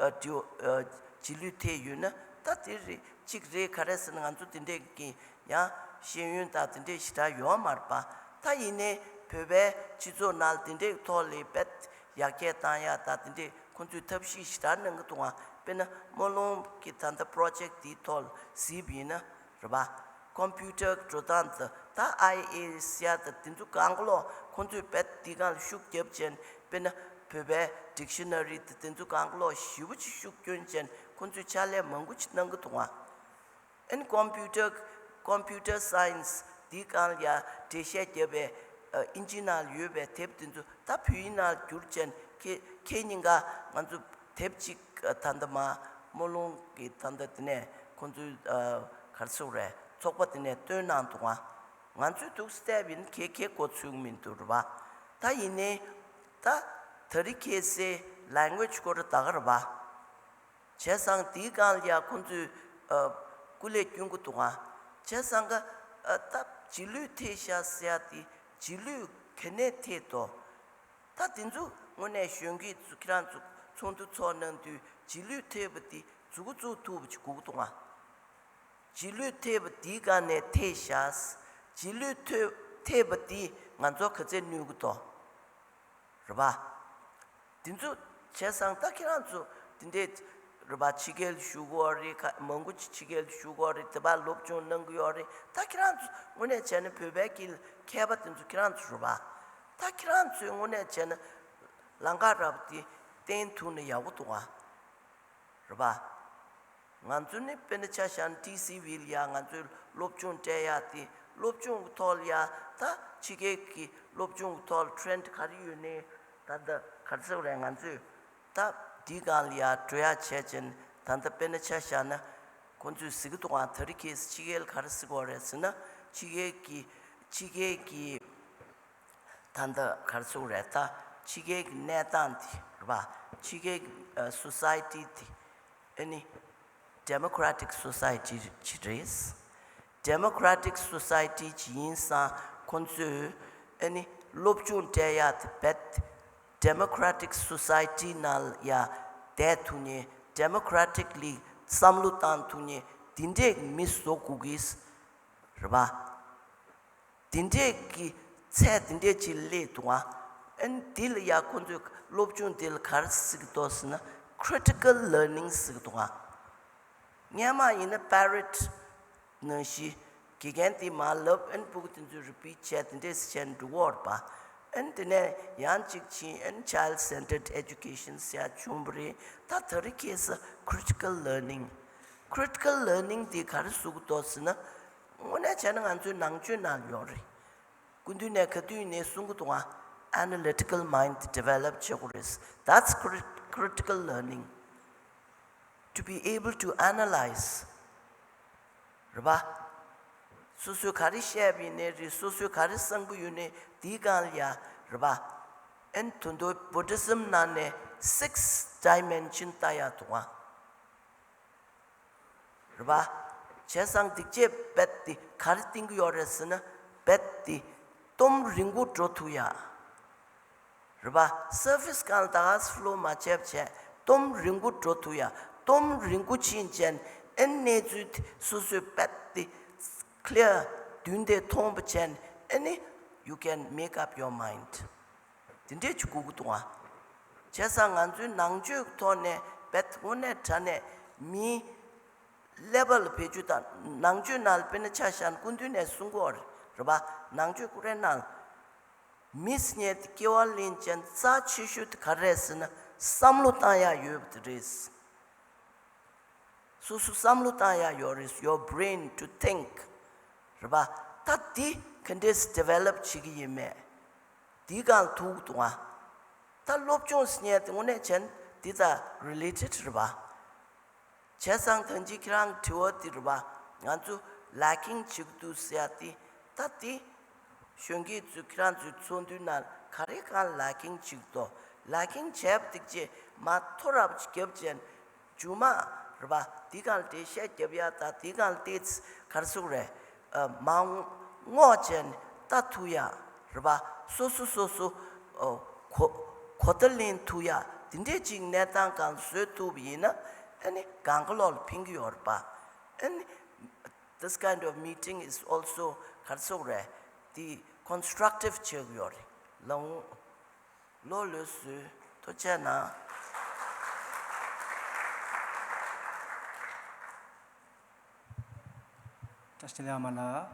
ཨ་འབྲི་ཨ་རྗེས་ལུས་ཐེབས་ཡོད་ན་ད་དེ་རེད་གཅིག་རེད། ག་རེ་ཟེར་ན་ང་ཚོ་དེ་འདྲས་ཀྱི་ཡང་ཤེས་ཡོན་དང་དེ་འདྲས་ཞེ་དྲག་ཡོད་མ་རེད་པ། ད་ཡིན་ནའི་བོད་པའི་སྤྱི་ཚོགས་ནང་ལ་དེ་འདྲས་ཐོག་ལ་རྦད་ཡར་རྒྱས་བཏང་ཡ་དང་དེ་འདྲས་ཁོང་ཚོས་ཐབས་ཤེས་ཞེ་དྲག་གནང་གི་འདུག་ཨ། དཔེར་ན་སྨོན་ལམ་གྱི་ད་ལྟ་པོ་རོ་ཇེཀ་དེའི་ཐོག་ལ་གཟིགས་པ་ཡིན་ན། རེད་པ། ཀོམ་པིའུ་ཊར་འགྲོ་སྟངས་དེ་ད་ཨའི་ཨེ་ཟེར་ཡ་དེ་དེ་ཚོ་གང་ག་ལོག་ཁོང་ཚོས་རྦད་དེ་སྒང་ལ་ཤུགས་རྒྱབ་བྱས་དཔེར་ན་བོད་པའི་ཌིག་ཤ་ན་རི་དེ་དེ་ཚོ་གང་ག་ལོག་ཞེ་པོ་ཅིག་ཤུགས་བསྐྱོན་བྱས་ཁོང་ཚོས་ཕྱག་ལས་མང་པོ་ཅིག་གནང་གི་འདུག་ཨ། ཨན་ཀོམ་པིའུ་ཊར་ཀོམ་པིའུ་ཊར་སའེན་སི་དེའི་སྒང་ལ་ཡ་འགྲེལ་བཤད་བརྒྱབ་པའི་ཨ་ཨིན་ཇི་ནང་ལ་ཡོད་པའི་དེབ་དེ་ཚོ་ད་བོད་ཡིག་ནང་ལ་བསྒྱུར་བྱས་ཁྱེད་ཁྱེད་གཉིས་ཀ་ང་ཚོ་དེབ་ཅིག་ཨ་ད་ལྟ་མ་སྨོན་ལམ་གྱི་ད་ལྟ་དེ་ནས་ཁོང་ཚོའི་ཨ་ག་རེ་ཟེར་དགོས་རེད། ཚོགས་པ་དེ་ནས་བཏོན་གནང་འདུག་ཨ། ང་ཚོས་འདུག་སེ་བལྟས་པ་ཡིན་ན་ཁྱེད་ཁྱེད་མགོ་ཚོས་ཀྱི་མི་འདུག་རེད་པ། ད་ཡིན་ནའི་ད་དེ་རིང་ཁ་སང་ལེང་གུ་ཨེ་ཇི་སྐོར་ད་ག་རེད་པ། བྱས་ཙང་དེའི་སྒང་ལ་ཡ་ཁོང་ཚོས་ཨ་སྐུ་ལས་བསྐྱོན་གྱི་འདུག་ཨ། བྱས་ཙང་ག་ཨ་ད་རྗེས་ལུས་ཐེབས་ཤག་ཟེར་ཡ་དེ་རྗེས་ལུས་ག་ནས་ཐེབས་དོ། ད་དེ་ཚོ་དངོས་གནས་གཞོན་སྐྱེས་ཚོ་ཁྱེད་རང་ཚོ་ཚོགས་འདུ་ཚོགས་གནང་དུས་རྗེས་ལུས་ཐེབས་པ་དེ་མཛུབ་གུ་བཙུགས་ཐུབ་པ་ཅིག་དགོས་ཀྱི་འདུག་ཨ། རྗེས་ལུས་ཐེབས་པ་དེའི་སྒང་ནས་ཐེབས་ཤག་རྗེས་ལུས་ཐེབས་ཐེབས་པ་དེས་ང་ཚོ་ག་ཚད་གནོད་ཀྱི་འདུག་རེད་པ། དེ་ཚོ་བྱས་ཙང་ད་ཁྱེད་རང་ཚོ་དེ་འདྲས་རེད་པ། ཕྱི་རྒྱལ་བཞུགས་ཡོད་རེད། ཁ་མང་པོ་ཅིག་ཕྱི་རྒྱལ་བཞུགས་ཡོད་རེད། དེ་པར་སློབ་སྦྱོང་གནང་གི་ཡོད་རེད། ད་ཁྱེད་རང་ཚོ་དངོས་གནས་བྱས་ན་བོད་པའི་སྐད་མཁས་པ་དེ་ཚོ་ཁྱེད་རང་ཚོ་རེད་པ། ད་ཁྱེད་རང་ཚོས་དངོས་གནས་བྱས་ན་ལམ་ཁ་ར་བ་དེ་བསྟན་ཐུབ་ན་ཡག་པོ་འདུག་ཨ། རེད་པ། ང་ཚོ་ནི་དཔེར་ན་ཆ་བཞག་ན་ཊི་སི་ཝི་ལ་ཡ་ང་ཚོའི་སློབ་སྦྱོང་སྤྲད་ཡ་དེ་ སློབ་སྦྱོང་གི་ཐོག་ལ་ཡ་ད་ཕྱི་རྒྱལ་གྱི་སློབ་སྦྱོང་གི་ཐོག་ལ་ཊྲེན་ཌི་ག་རེ་ཡོད་ནའི་ད་ལྟ་ག་རེ་ཟེར་དགོས་རེད། ང་ཚོས་ད་འདིའི་སྒང་ལ་ཡ་འགྲོ་ཡ་བྱས་ཅན་ད་ལྟ་དཔེར་ན་ཆ་བཞག་ན་ཁོང་ཚོས་གཟིགས་ཀྱི་འདུག་ག་ད་རེས་ཁེ་སི་ཕྱི་རྒྱལ་ལ་ག་རེ་གཟིགས་ཀྱི་ཡོད་རེད་ཟེར་ན་ཕྱི་རྒྱལ་གྱི་ཕྱི་རྒྱལ་གྱི་ད་ལྟ་ག་རེ་ཟེར་དགོས་རེད། ད་ཕྱི་རྒྱལ་གྱི་གནས་སྟངས་དེ་རེད་པ། ཕྱི་རྒྱལ་གྱི་ཨ་སོ་སའི་ཊི་དེ་ཨ་ནི་ཌེ་མོ་ཀྲ་ཊིག་སོ་སའི་ཊི་ཅིག་རེད། ཌེ་མོ་ཀྲ་ཊིག་སོ་སའི་ཊི་ཅིག་ཡིན་ཙང་ཁོང་ཚོས་ཨ་ནི་སློབ་སྦྱོང་སྤྲད་ཡ་དེ་རྦད་ཌེ་མོ་ཀྲ་ཊིག་སོ་སའི་ཊི་ནང་ལ་ཡ་བསྡད་ཐུབ་མཁན། ཌེ་མོ་ཀྲ་ཊིག་ལི་བསམ་བློ་བཏང་ཐུབ་མཁན་དེ་འདྲས་མི་བཟོ་དགོས་ཀྱི་རེད་པ། དེ་འདྲས་ཀྱི་ཚད་དེ་འདྲས་ཅིག་སླེབས་འདུག་ག་ཨ་ནི་འདི་ལ་ཡ་ཁོང་ཚོས་སློབ་སྦྱོང་འདི་ལ་ག་རེ་ཟེར་གྱི་འདུག་ཟེར་ན་ཁྲི་ཊི་ཀལ་ལར་ནིང་ཟེར་གྱི་འདུག་ག་སྔན་མ་ཡིན་ན་པེ་རེཊ་ནང་བཞིན་དགེ་རྒན་དེས་མར་ལབ། ཨ་ནི་ཕྲུ་གུ་དེ་ཚོས་རི་པིཊ་བྱས་དེ་འདྲས་བྱས་འགྲོ་གི་ཡོད་རེད་པ། ཨ་ནི་དེ་ནས་ཡང་གཅིག་ཕྱིན། ཨ་ནི་ཆའི་ལྡ་སེན་ཊརཌ་ཨེ་ཌུ་ཀེ་ཤན་ཟེར་ཡ་བྱུང་བ་རེད། ད་ད་རེས་ཁེ་སི་ཁྲི་ཊི་ཀལ་ལར་ནིང་། ཁྲི་ཊི་ཀལ་ལར་ནིང་དེ་ག་རེ་བཟོ་གི་འདུག་ཟེར་ན། དངོས་གནས་བྱས་ན་ང་ཚོའི་ནང་ཆོས་ནང་ཡོད་རེད། སྐུ་མདུན་ནས་ག་དུས་ནས་གསུང་གི་འདུག་ག Analytical mind develop བྱེད་དགོས་རེད། That's crit- critical learning. To be able to analyze. རེད་པ། སོ་སོས་ག་རེ་བཤད་པ་ཡིན་ནའི་རེད། སོ་སོས་ག་རེ་གསུང་གི་ཡོད་ནའི་དེའི་སྒང་ལ་ཡ་རེད་པ། ཨ་ནི་ད་དུང་བུ་དྷི་ཛིམ་ནང་ནས་six dimension ལྟ་ཡ་འདུག་ག་རེད་པ། བྱས་ཙང་སྡིག་ཆས་རྦད་དེ་ག་རེ་བསྟན་གྱི་ཡོད་རེད་ཟེར་ན། རྦད་དེ་སྟོབས་རིང་པོ་འགྲོ་ཐུབ་ཡ། རེད་པ། སར་ཕེ་སི་སྒང་ལ་ད་ག་སེ་ཕོ་ལོ་མ་བྱས་བྱས་སྟོབས་རིང་པོ་འགྲོ་ཐུབ་ཡ། སྟོབས་རིང་པོ་ཕྱིན་བྱས་ཨ་ནི་གནས་ཚུལ་དེ་སོ་སོས་རྦད་དེ་ཀླེར་མདུན་དེ་མཐོང་བ་བྱས་ཨ་ནི་you can make up your mind. དེ་འདྲས་ཅིག་དགོས་ཀྱི་འདུག་ག་བྱས་ཙང་ང་ཚོའི་ནང་ཆོས་ཀྱི་ཐོག་ནས་རྦད་དངོས་གནས་དྲང་གནས་མིའི་ཀླད་པ་ལ་བེད་སྤྱོད་དང་། ནང་ཆོས་ནང་ལ་དཔེར་ན་ཆ་བཞག་ན་སྐུ་མདུན་ནས་གསུང་གི་ཡོད་རེད་པ། ནང་ཆོས་ཀུན་ནའི་ནང་ལ་མི་ཟེར་མཁན་དེ་སྐྱེ་བ་ལེན་ཅན་རྩ་ཆེ་ཤོས་དེ་ག་རེ་རེད་ཟེར་ན་བསམ་བློ་བཏང་ཡ་ཡོད་པ་དེ་རེད། སོ་སོ་བསམ་བློ་བཏང་ཡ་ཡོད་རེད། Your brain to think. རེད་པ། ད་འདི་ག་འདྲས་སེ་ཌི་ཝེ་ལོབ་བྱེད་ཀྱི་ཡིན་མེད། འདིའི་སྒང་ལ་ཐུག་འདུག་ག་ད་སློབ་སྦྱོང་ཟེར་མཁན་དེ་དངོས་གནས་བྱས་ན་འདི་དང་རི་ལེ་ཊེཌ་རེད་པ། བྱས་ཙང་ད་གིན་ཁྱེད་རང་གི་དྲི་བ་འདི་རེད་པ། ང་ཚོ་ལེ་ཀིང་བྱེད་ཀྱི་འདུག་ཟེར་ཡ་དེ། ད་དེ་གཞོན་སྐྱེས་ཚོས་ཁྱེད་རང་ཚོའི་ཚོགས་འདུའི་ནང་ག་རེ་གང་ལེ་ཀིང་བྱེད་ཀྱི་འདུག་ལེ་ཀིང་བྱས་པ་དེ་ཅིག་མར་མཐོ་རིས་པ་ཅིག་བརྒྱབ་བྱས་མཇུག་མ་རེད་པ། དེའི་སྒང་ལ་འགྲེལ་བཤད་རྒྱབ་ཡ་དང་། དེའི་སྒང་ལ་ཏོག་ཙམ་ག་རེ་ཟེར་དགོས་རེད། ཨ། མ་རྔོག་བྱས་ནས་ལྟ་ཐུབ་ཡ་རེད་པ། སོ་སོ་སོ་སོ་ཨ། གོ་གོ་བརྡ་ལེན་ཐུབ་ཡ་དེ་འདྲས་ཅིག་གནས་སྟངས་སྒང་བཟོ་ཐུབ་པ་ཡིན་ན་ཨ་ནི་སྒང་ག་ལོག་ལ་ཕན་གྱི་ཡོད་རེད་པ། ཨ་ནི་this kind of meeting is also ག་རེ་ཟེར་དགོས་རེད། དེ་ཀོན་སི་ཊྲག་ཊིབ་བྱེད་ཀྱི་ཡོད་རེད། ལགས་འོང་། ལོ་ལོས་བཟོས། ཐུགས་རྗེ་གནང་། བཀྲ་ཤིས་བདེ་ལེགས་ཨ་མ་ལགས།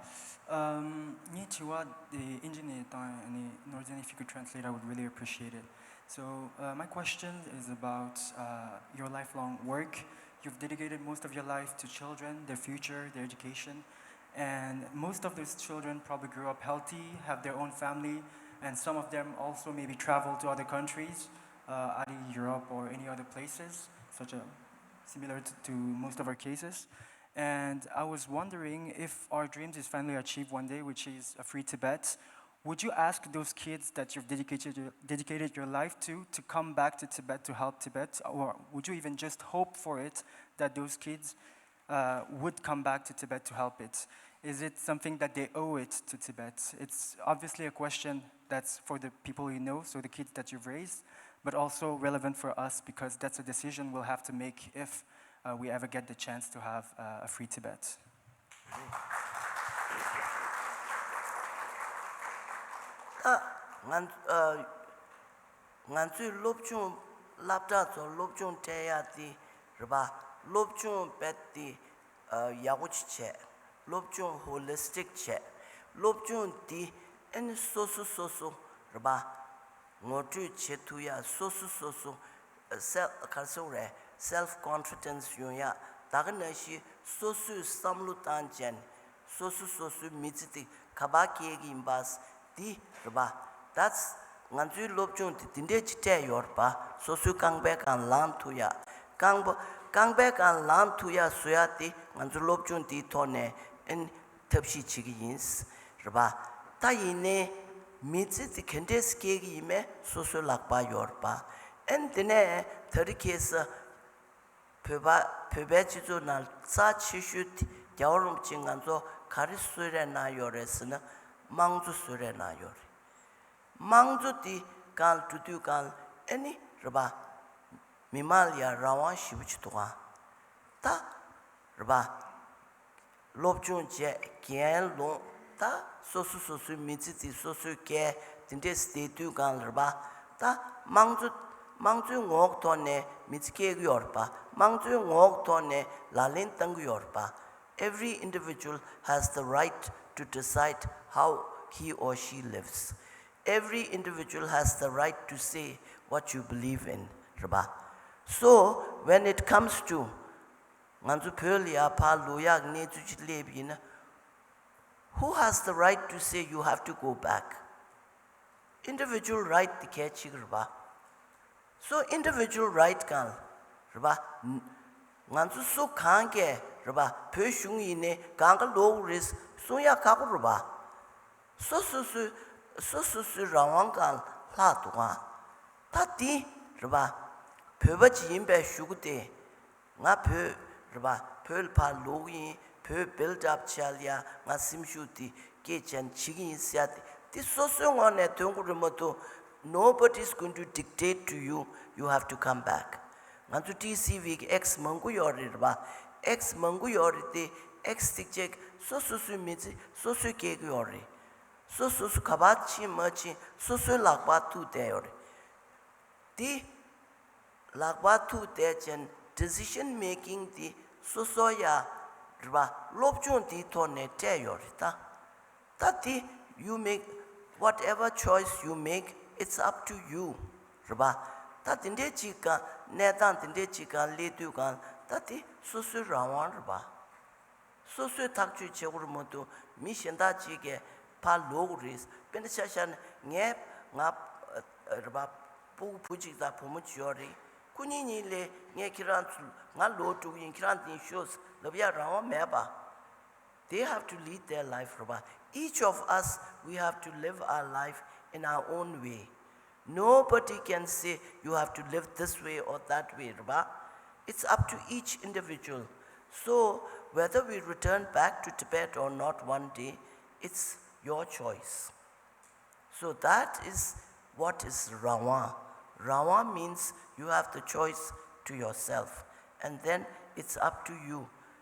ཨམ། ངའི་དྲི་བ་དེ་ཨིན་ཇི་ནས་བཏང་ཡ། ཨ་ནི་Norwegian, if you could translate, I would really appreciate it. So, uh, my question is about, uh, your lifelong work. You've dedicated most of your life to children, their future, their education. And most of those children probably grew up healthy, have their own family, and some of them also maybe travel to other countries, uh, either Europe or any other places, such a, similar to, to most of our cases. And I was wondering, if our dreams is finally achieved one day, which is a free Tibet, would you ask those kids that you've dedicated your, dedicated your life to, to come back to Tibet to help Tibet? Or would you even just hope for it that those kids uh, would come back to Tibet to help it? Is it something that they owe it to Tibet? It's obviously a question that's for the people you know, so the kids that you've raised, but also relevant for us because that's a decision we'll have to make if, uh, we ever get the chance to have, uh, a free Tibet. ད་ང་ཨ། ང་ཚོས་སློབ་སྦྱོང་། སློབ་གྲྭ་ཚོར་སློབ་སྦྱོང་སྤྲད་ཡ་དེ་རེད་པ། སློབ་སྦྱོང་རྦད་དེ་ཨ། ཡག་པོ་ཅིག་བྱས། སློབ་སྦྱོང་ཧོ་ལི་སི་ཊིག་བྱས། སློབ་སྦྱོང་འདི་ཨ་ནི་སོ་སོ་སོ་སོ་རེད་པ། ངོ་སྤྲོད་བྱེད་ཐུབ་ཡ། སོ་སོ་སོ་སོ་སེལ་ག་རེ་ཟེར་དགོས་རེད། སེལ་ཕི་ཀོན་ཕི་ཌེན་སི་ཡོང་ཡ། ད་ག་ནང་བཞིན་སོ་སོས་བསམ་བློ་བཏང་བྱས་ནས་ སོ་སོ་སོ་སོའི་མི་ཚེ་དེ་ག་པར་སྐྱེལ་གྱི་ཡིན་པ་འདི་རེད་པ། That's ང་ཚོའི་སློབ་སྦྱོང་དེ་འདི་འདྲས་ཅིག་སྤྲད་ཡོད་རེད་པ། སོ་སོའི་རྐང་པའི་སྒང་ལངས་ཐུབ་ཡ། རྐང་པ་རྐང་པའི་སྒང་ལངས་ཐུབ་ཡ་བཟོ་ཡ་དེ་ང་ཚོ་སློབ་སྦྱོང་འདིའི་ཐོག་ནས་ཨེ་ནི་ཐབས་ཤེས་བྱེད་ཀྱི་ཡིན། རེད་པ། ད་ཡིན་ནའི་མི་ཚེ་དེ་ག་འདྲས་སྐྱེལ་གྱི་ཡིན་མེད་སོ་སོའི་ལག་པར་ཡོད་རེད་པ། ཨེ་ནི་དེ་ནས་ད་རེས་ཁ་སང་བོད་པ་བོད་པའི་སྤྱི་ཚོགས་ནང་རྩ་ཆེ་ཤོས་དེ་རྒྱལ་བ་རིན་པོ་ཆེ་ང་ཚོ་ག་རེ་གསོལ་རས་གནང་ཡོད་རེད་ཟེར་ན། དམངས་གཙོ་གསོལ་རས་གནང་ཡོད་རེད། དམངས་གཙོ་དེ་སྒང་ལ་འགྲོ་དུས་སྒང་ལ་ཨེ་ནི་རེད་པ། མི་མང་ལ་ཡང་རང་དབང་ཞེ་པོ་ཅིག་འདུག་ག་ད་རེད་པ། སློབ་སྦྱོང་བྱས། འགན་ལོངས། ད་སོ་སོ་སོ་སོའི་མི་ཚེ་དེ་སོ་སོས་སྐྱེལ། དེ་འདྲས་བསྡད་དུས་སྒང་ལ་རེད་པ། ད་དམངས་གཙོ་དམངས་གཙོའི་ངོ་བོ་ཐོག་ནས་མི་ཚེ་སྐྱེལ་གྱི་ཡོད་རེད་པ། དམངས་གཙོའི་ངོ་བོ་ཐོག་ནས་ལག་ལེན་བསྟར་གྱི་ཡོད་རེད་པ། Every individual has the right to decide how he or she lives. Every individual has the right to say what you believe in. རེད་པ། So when it comes to ང་ཚོ་བོད་ལ་ཡར་ཕར་ལོག་ཡག་གནས་ཚུལ་ཅིག་སླེབས་ཡིན་ན། Who has the right to say you have to go back? Individual right དེ་གལ་ཆེ་གི་རེད་པ། So individual right སྒང་ལ་རེད་པ། ང་ཚོ་སུ་གང་གིས་རེད་པ། བོད་གཞུང་ཡིན་ནའི་སྒང་ག་ལོག་དགོས་རེད་གསུང་ཡག་ཁག་པོ་རེད་པ། སོ་སོ་སོའི་སོ་སོ་སོའི་རང་དབང་སྒང་ལ་ལྷག་འདུག་ག་ད་འདི་རེད་པ། བོད་པ་ཅིག་ཡིན་པའི་གཞུག་གུ་དེ། ང་བོད་རེད་པ། བོད་ལ་ཕར་ལོག་གི་ཡིན། བོད་build up བྱ་ཡ་ང་སེམས་ཤུགས་དེ་སྐྱེད་ཅན་བྱེད་ཀྱི་ཡིན་ཟེར་ཡ་དེ་དེ་སོ་སོའི་ངོས་ནས་དོན་གོ་རེད་མ་གཏོགས། Nobody is going to dictate to you, you have to come back. ང་ཚོ་ཊི་སི་ཝི་གི་X མང་པོ་ཡོད་རེད་རེད་པ། X མང་པོ་ཡོད་རེད་དེ། X ཚིག་ཅིག་སོ་སོ་སོའི་མི་ཚེ་སོ་སོས་སྐྱེལ་གི་ཡོད་རེད། སོ་སོ་སོ་ག་པར་ཕྱིན་མ་ཕྱིན་སོ་སོའི་ལག་པར་ཐུག་བསྡད་ཡོད་རེད། དེ་ལག་པར་ཐུག་བསྡད་ཅན་decision making དེ་སོ་སོ་ཡ་རེད་པ། སློབ་སྦྱོང་དེའི་ཐོག་ནས་སྤྲད་ཡོད་རེད་ད། ད་དེ་you make whatever choice you make, it's up to you རེད་པ། ད་དེ་འདྲའི་ཅིག་ག་གནས་སྟངས་དེ་འདྲའི་ཅིག་ག་སླེབས་དུས་ག་ད་དེ་སོ་སོའི་རང་དབང་རེད་པ། སོ་སོས་ཐག་གཅོད་བྱེད་དགོས་རེད་མ་གཏོགས་མི་གཞན་དག་ཅིག་གིས་ཕར་ལོག་དགོས་རེད། དཔེར་ན་ཆ་བཞག་ན་ངས་ང་རེད་པ། སྤུ་གུ་བུ་གཅིག་དང་བུ་མོ་གཅིག་ཡོད་རེད། ཁོ་གཉིས་གཉིས་ལས་ངས་ཁྱེད་རང་ཚོ་ང་ལོག་འགྲོ་གི་ཡིན། ཁྱེད་རང་དེ་ཤོག་ལབ་ཡ་རང་དབང་མེད་པ། They have to lead their life རེད་པ། Each of us, we have to live our life in our own way. Nobody can say you have to live this way or that way རེད་པ། It's up to each individual. So whether we return back to Tibet or not one day, it's your choice. So that is what is རང་དབང. རང་དབང་means you have the choice to yourself, and then it's up to you.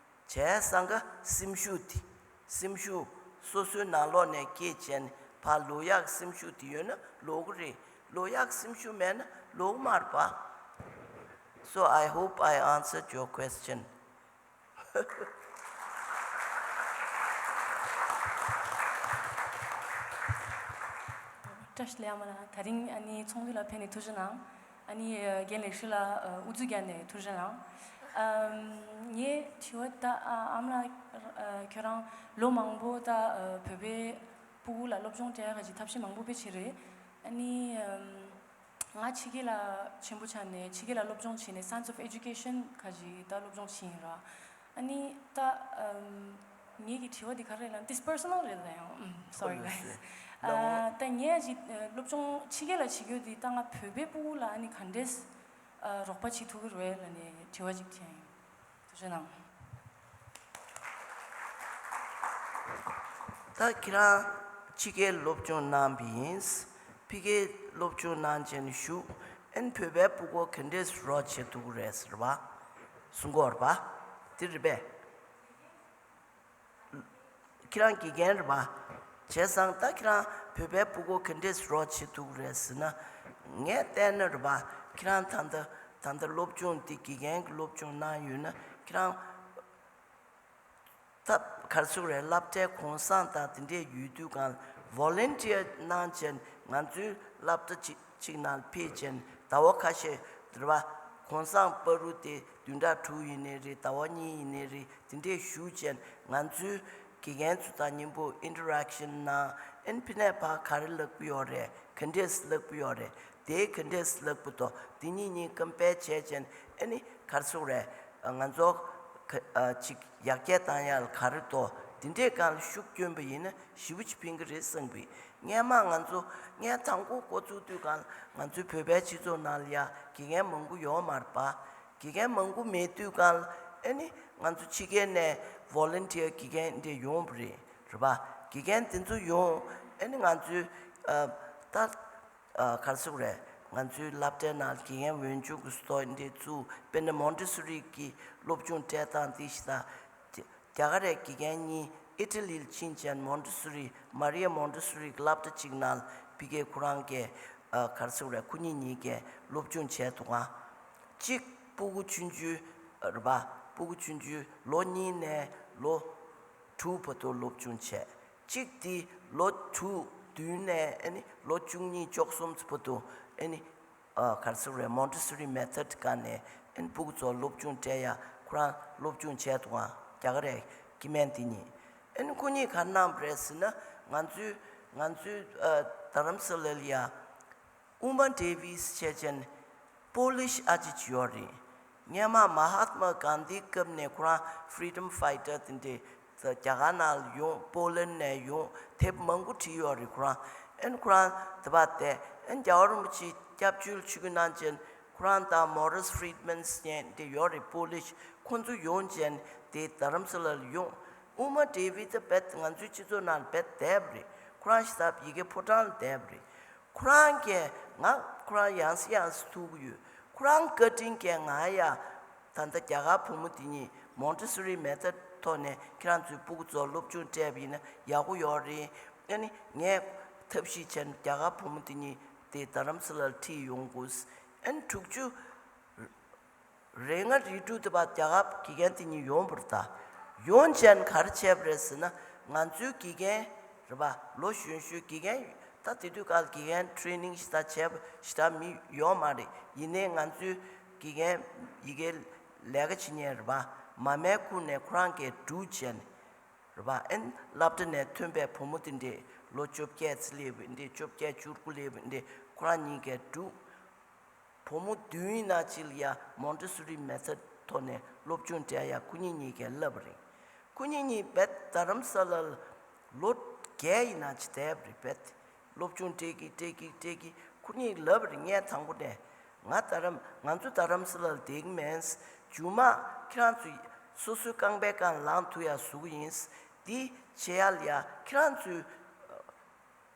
བྱས་ཙང་ག་སེམས་ཤུགས་དེ། སེམས་ཤུགས་སོ་སོའི་ནང་ལོགས་ནས་སྐྱེད་བྱས་ནས་ཕར་ལོག་ཡག་སེམས་ཤུགས་དེ་ཡོད་ན་ལོག་གི་རེད། ལོག་ཡག་སེམས་ཤུགས་མེད་ན་ལོག་གི་མ་རེད་པ། So I hope I answered your question. བཀྲ་ཤིས་བདེ་ལེགས་ཨ་མ་ལགས། དེ་རིང་ཨ་ནི་ཚོགས་འདུ་ལ་ཕེབས་ནས་ཐུགས་རྗེ་གནང་། ཨ་ནི་རྒན་ལེགས་བཤད་ལགས་དབུ་འཛུགས་བརྒྱབ་ནས་ཐུགས་རྗེ་གནང་། ཨམ། ངའི་དྲི་བ་ད་ཨ་ཨ་མ་ལགས་ཁྱོད་རང་ལོ་མང་པོ་ད་བོད་པའི་སྤུ་གུ་ལ་སློབ་སྦྱོང་སྤྲད་ཡག་གི་ཐབས་ཤེས་མང་པོ་དཔེ་བྱས་རེད། ཨ་ནི་ཨམ། ང་ཕྱི་རྒྱལ་ལ་ཆེན་པོ་ཆགས་ནས་ཕྱི་རྒྱལ་ལ་སློབ་སྦྱོང་བྱས་ནས་Sons of Education ཁ་ཅིག་ད་སློབ་སྦྱོང་བྱས་ཡིན་ར། ཨ་ནི་ད་ཨམ། ངེད་ཀྱི་དྲི་བ་འདི་ག་རེ་ལབ་ན་འདི་personal རེད་ད་ཡང་། Sorry guys. ཨ་ད་ངས་ཅིག་སློབ་སྦྱོང་ཕྱི་རྒྱལ་ལ་བྱེད་རྒྱུ་འདི་ད་ང་བོད་པའི་སྤུ་གུ་ལ་ཨ་ནི་ག་འདྲས་རོགས་པ་བྱེད་ཐུབ་ཀྱི་རེད་ལབ་ནས་དྲི་བ་ཅིག་དྲིས་ཡིན། ཐུགས་རྗེ་གནང་། ད་ཁྱེད་རང་ཕྱི་རྒྱལ་སློབ་སྦྱོང་གནང་བ་ཡིན། ཕྱི་རྒྱལ་སློབ་སྦྱོང་གནང་བྱས་ནས་བཞུགས། ཨན་བོད་པའི་སྤུ་གུ་ག་འདྲས་རོགས་བྱེད་ཐུབ་ཀྱི་རེད་ཟེར་བ། གསུང་གི་ཡོད་རེད་པ། དེ་རེད་པས། ཁྱེད་རང་དགེ་རྒན་རེད་པ། བྱས་ཙང་ད་ཁྱེད་རང་བོད་པའི་སྤུ་གུ་ག་འདྲས་རོགས་བྱེད་ཐུབ་ཀྱི་རེད་ཟེར་ན། ངས་བལྟས་ན་རེད་པ། ཁྱེད་རང་ད་ལྟ་ད་ལྟ་སློབ་སྦྱོང་འདི་དགེ་རྒན་གྱི་སློབ་སྦྱོང་གནང་ཡོད་ན་ཁྱེད་རང་ད་ག་རེ་ཟེར་དགོས་རེད། སློབ་གྲྭའི་གུང་སེང་དང་དེ་འདྲས་ཡོད་དུས་སྒང་volunteer གནང་བྱས་ང་ཚོའི་སློབ་གྲྭ་གཅིག་གཅིག་ནང་ཕེབས་བྱས་ཟླ་བ་ཁ་ཤས་རེད་པ། གུང་སེང་བར་དུ་དེ་བདུན་ཕྲག་དྲུག་ཡིན་ནའི་རེད། ཟླ་བ་གཉིས་ཡིན་ནའི་རེད། དེ་འདྲས་བཞུགས་བྱས་ང་ཚོའི་ དགེ་རྒན་ཚོ་དང་མཉམ་པོ་ཨིན་ཊར་ཨེག་ཤན་གནང་། ཨ་ནི་ཕི་ནས་ཕར་ག་རེ་ལབ་ཀྱི་ཡོད་རེད། ག་འདྲས་ལབ་ཀྱི་ཡོད་རེད། དེ་ག་འདྲས་ལབ་ཀྱི་འདུག་དེ་གཉིས་གཉིས་ཀམ་པེར་བྱས་བྱས་ནས་ཨ་ནི་ག་རེ་ཟེར་དགོས་རེད། ང་ཚོ་ག་ཨ་ཅིག་ཡར་རྒྱས་བཏང་ཡག་ལ་ག་རེ་འདུག་དེ་འདྲས་སྒང་ལ་ཤུགས་བསྐྱོན་པ་ཡིན་ན་ཞེ་པོ་ཅིག་ཕན་གྱི་རེད་བསམ་གྱི། སྔན་མ་ང་ཚོ་ངས་དང་པོ་འགོ་བཙུགས་དུས་སྒང་ལ་ང་ཚོའི་བོད་པའི་སྤྱི་ཚོགས་ནང་ལ་ཡ་དགེ་རྒན་མང་པོ་ཡོད་མ་རེད་པ། དགེ་རྒན་མང་པོ་མེད་དུས་སྒང་ལ་ཨ་ནི་ང་ཚོ་ཕྱི་རྒྱལ་ནས་ཝོ་ལན་ཊི་ཡར་དགེ་རྒན་འདྲ་ཡོང་བ་རེད། རེད་པ། དགེ་རྒན་དེ་ཚོ་ཡོང་ཨ་ནི་ང་ཚོའི་ཨ་ད་ཨ་ག་རེ་ཟེར་དགོས་རེད། ང་ཚོའི་སློབ་གྲྭའི་ནང་དགེ་རྒན་འོས་སྦྱོང་གི་སོ་འདྲ་བཙུགས། དཔེར་ན་མོན་ཊི་སོ་རི་གི་སློབ་སྦྱོང་སྤྲད་སྟངས་དེ་ཞིག་དང་། རྒྱ་གར་རའི་དགེ་རྒན་གཉིས་ཨི་ཊ་ལི་ལ་ཕྱིན་བྱས་མོན་ཊི་སོ་རི་མ་རི་ཡ་མོན་ཊི་སོ་རི་གི་སློབ་གྲྭ་གཅིག་ནང་ལ་ཕ་གིའི་ཁོ་རང་གི་ཨ་ག་རེ་ཟེར་དགོས་རེད། ཁོ་གཉིས་གཉིས་ཀས་སློབ་སྦྱོང་བྱས་འདུག་ག་གཅིག་སྤུ་གུ་ཆུང་ཆུང་རེད་པ། སྤུ་གུ་ཆུང་ཆུང་ལོ་གཉིས་ནས་ལོ་དྲུག་བར་དུ་སློབ་སྦྱོང་བྱས། གཅིག་དེ་ལོ་དྲུག་བདུན་ནས་ཨ་ནི་ལོ་བཅུ་གཉིས་བཅུ་གསུམ་བར་དུ་ཨ་ནི་ཨ་ག་རེ་ཟེར་དགོས་རེད། མོན་ཊི་སོ་རི་མེ་ཐོཌ་སྒང་ནས་ཨ་ནི་སྤུ་གུ་ཚོ་སློབ་སྦྱོང་སྤྲད་ཡག་ཁོ་རང་སློབ་སྦྱོང་བྱས་འདུག་ག་རྒྱ་གར་རའི་སྐྱེ་དམན་དེ་གཉིས། ཨ་ནི་ཁོ་གཉིས་ག་རེ་གནང་བ་རེད་ཟེར་ན། ང་ཚོའི་ང་ཚོའི་ཨ་རྡ་རམ་ས་ལ་ལ་ཡ་ཨུ་མ་ཌེ་ཝིས་བྱས་བྱས་ནས་པོ་ལིཤ་ཨ་ཅེ་ཅིག་ཡོད་རེད། སྔན་མ་མ་ཧཱཏ་མ་གྷན་དྷིའི་སྐབས་ནས་ཁོ་རང་ཕི་རི་ཌམ་ཕའི་ཊར་དེ་འདྲས་རྒྱ་གར་ནང་ལ་ཡོང་། པོ་ལན་ནས་ཡོང་། དེབ་མང་པོ་བྲིས་ཡོད་རེད་ཁོ་རང་། ཨ་ནི་ཁོ་རང་དེ་པར་བསྡད། ཨ་ནི་རྒྱལ་བ་རིན་པོ་ཆེ་སྐྱབས་བཅོལ་ཆིབས་བསྒྱུར་གནང་བྱས་ནས་ཁོ་རང་དང་མོ་རིས་ཕི་རི་ཌ་མན་ཟེར་མཁན་དེ་ཡོད་རེད། པོ་ལིཤ། ཁོ་ཚོ་ཡོང་བྱས་ནས་དེ་རྡ་རམ་ས་ལ་ལ་ཡོང་། ཨུ་མ་ཌེ་ཝིད་དེ་རྦད་ང་ཚོའི་སྤྱི་ཚོགས་ནང་རྦད་བསྡད་པ་རེད། ཁོ་རང་ཞེ་དྲག་ཡི་གེ་ཕོ་བྲང་ལ་བསྡད་པ་རེད། ཁོ་རང་གིས་ང་ཁོ་རང་ཡང་སེ་ཡང་སེ་ཐུག་གི་ཡོད། ཁོ་རང་བཀའ་དྲིན་གྱིས་ང་ཡ་ད་ལྟ་རྒྱ་གར་བུ་མོ་དེ་གཉིས་མོན་ཊི་སོ་རི་མེ་ཐོཌ་ཐོག་ནས་ཁྱེད་རང་ཚོའི་སྤུ་གུ་ཚོར་སློབ་སྦྱོང་སྤྲད་པ་ཡིན་ན་ཡག་པོ་ཡོད་རེད། ཨ་ནི་ངས་ཐབས་ཤེས་བྱས་ནས་རྒྱ་གར་བུ་མོ་དེ་གཉིས་དེ་རྡ་རམ་ས་ལར་ཁྲིད་ཡོང་དགོས། ཨ་ནི་དྲུག་ཅུ་རེ་ལྔ་རེ་དྲུག་དེ་བར་རྒྱ་གར་དགེ་རྒན་དེ་གཉིས་ཡོང་བ་རེད་ད། ཡོང་བྱས་ནས་ག་རེ་བྱས་པ་རེད་ཟེར་ན། ང་ཚོའི་དགེ་རྒན་རེད་པ། ལོ་གཞོན་གཞོན་དགེ་རྒན་ད་དེ་དུས་སྐབས་དགེ་རྒན་ཊི་རེ་ནིང་ཞེ་དྲག་བྱས་པ་ཞེ་དྲག་མི་ཡོད་མ་རེད། ཡིན་ནའི་ང་ཚོའི་དགེ་རྒན་ཡི་གེ་ལས་ཀ་བྱེད་མཁན་རེད་པ། མ་མའི་ཁུག་ནས་ཁོ་རང་གིས་སྒྲུག་བྱས་ནས་རེད་པ། ཨན་སློབ་གྲྭ་ནས་ཐོན་པའི་བུ་མོ་དེ་འདྲས་ལོ་བཅོ་བརྒྱད་ཙམ་སླེབས་པ་འདྲས། བཅོ་བརྒྱད་བཅུ་དགུ་སླེབས་པ་འདྲས་ཁོ་རང་གཉིས་ཀས་སྒྲུག་བུ་མོ་བདུན་ཡིན་ན་གཅིག་ལ་ཡ་མོན་ཊི་སོ་རི་མེ་ཐོཌ་ཐོག་ནས་སློབ་སྦྱོང་སྤྲད་ཡ་ཁོ་གཉིས་གཉིས་ཀས་བསླབས་པ་རེད། ཁོ་གཉིས་གཉིས་རྦད་རྡ་རམ་ས་ལར་ལོ་བརྒྱད་ཡིན་ན་ཅིག་བསྡད་པ་རེད། རྦད་སློབ་སྦྱོང་སྤྲད་ཀྱི་སྤྲད་ཀྱི་སྤྲད་ཀྱི་ཁོ་གཉིས་ལབ་པ་རེད། ངས་དང་པོ་ནས་ང་རྡ་རམ་ང་ཚོ་རྡ་རམ་ས་ལར་བསྡད་ཀྱི་མིན། མཇུག་མ་ཁྱེད་རང་ཚོ་སོ་སོའི་རྐང་པའི་སྒང་ལངས་ཐུབ་ཡ་བཟོ་གི་ཡིན། འདི་བྱེད་ཡ་ལ་ཡ་ཁྱེད་རང་ཚོའི་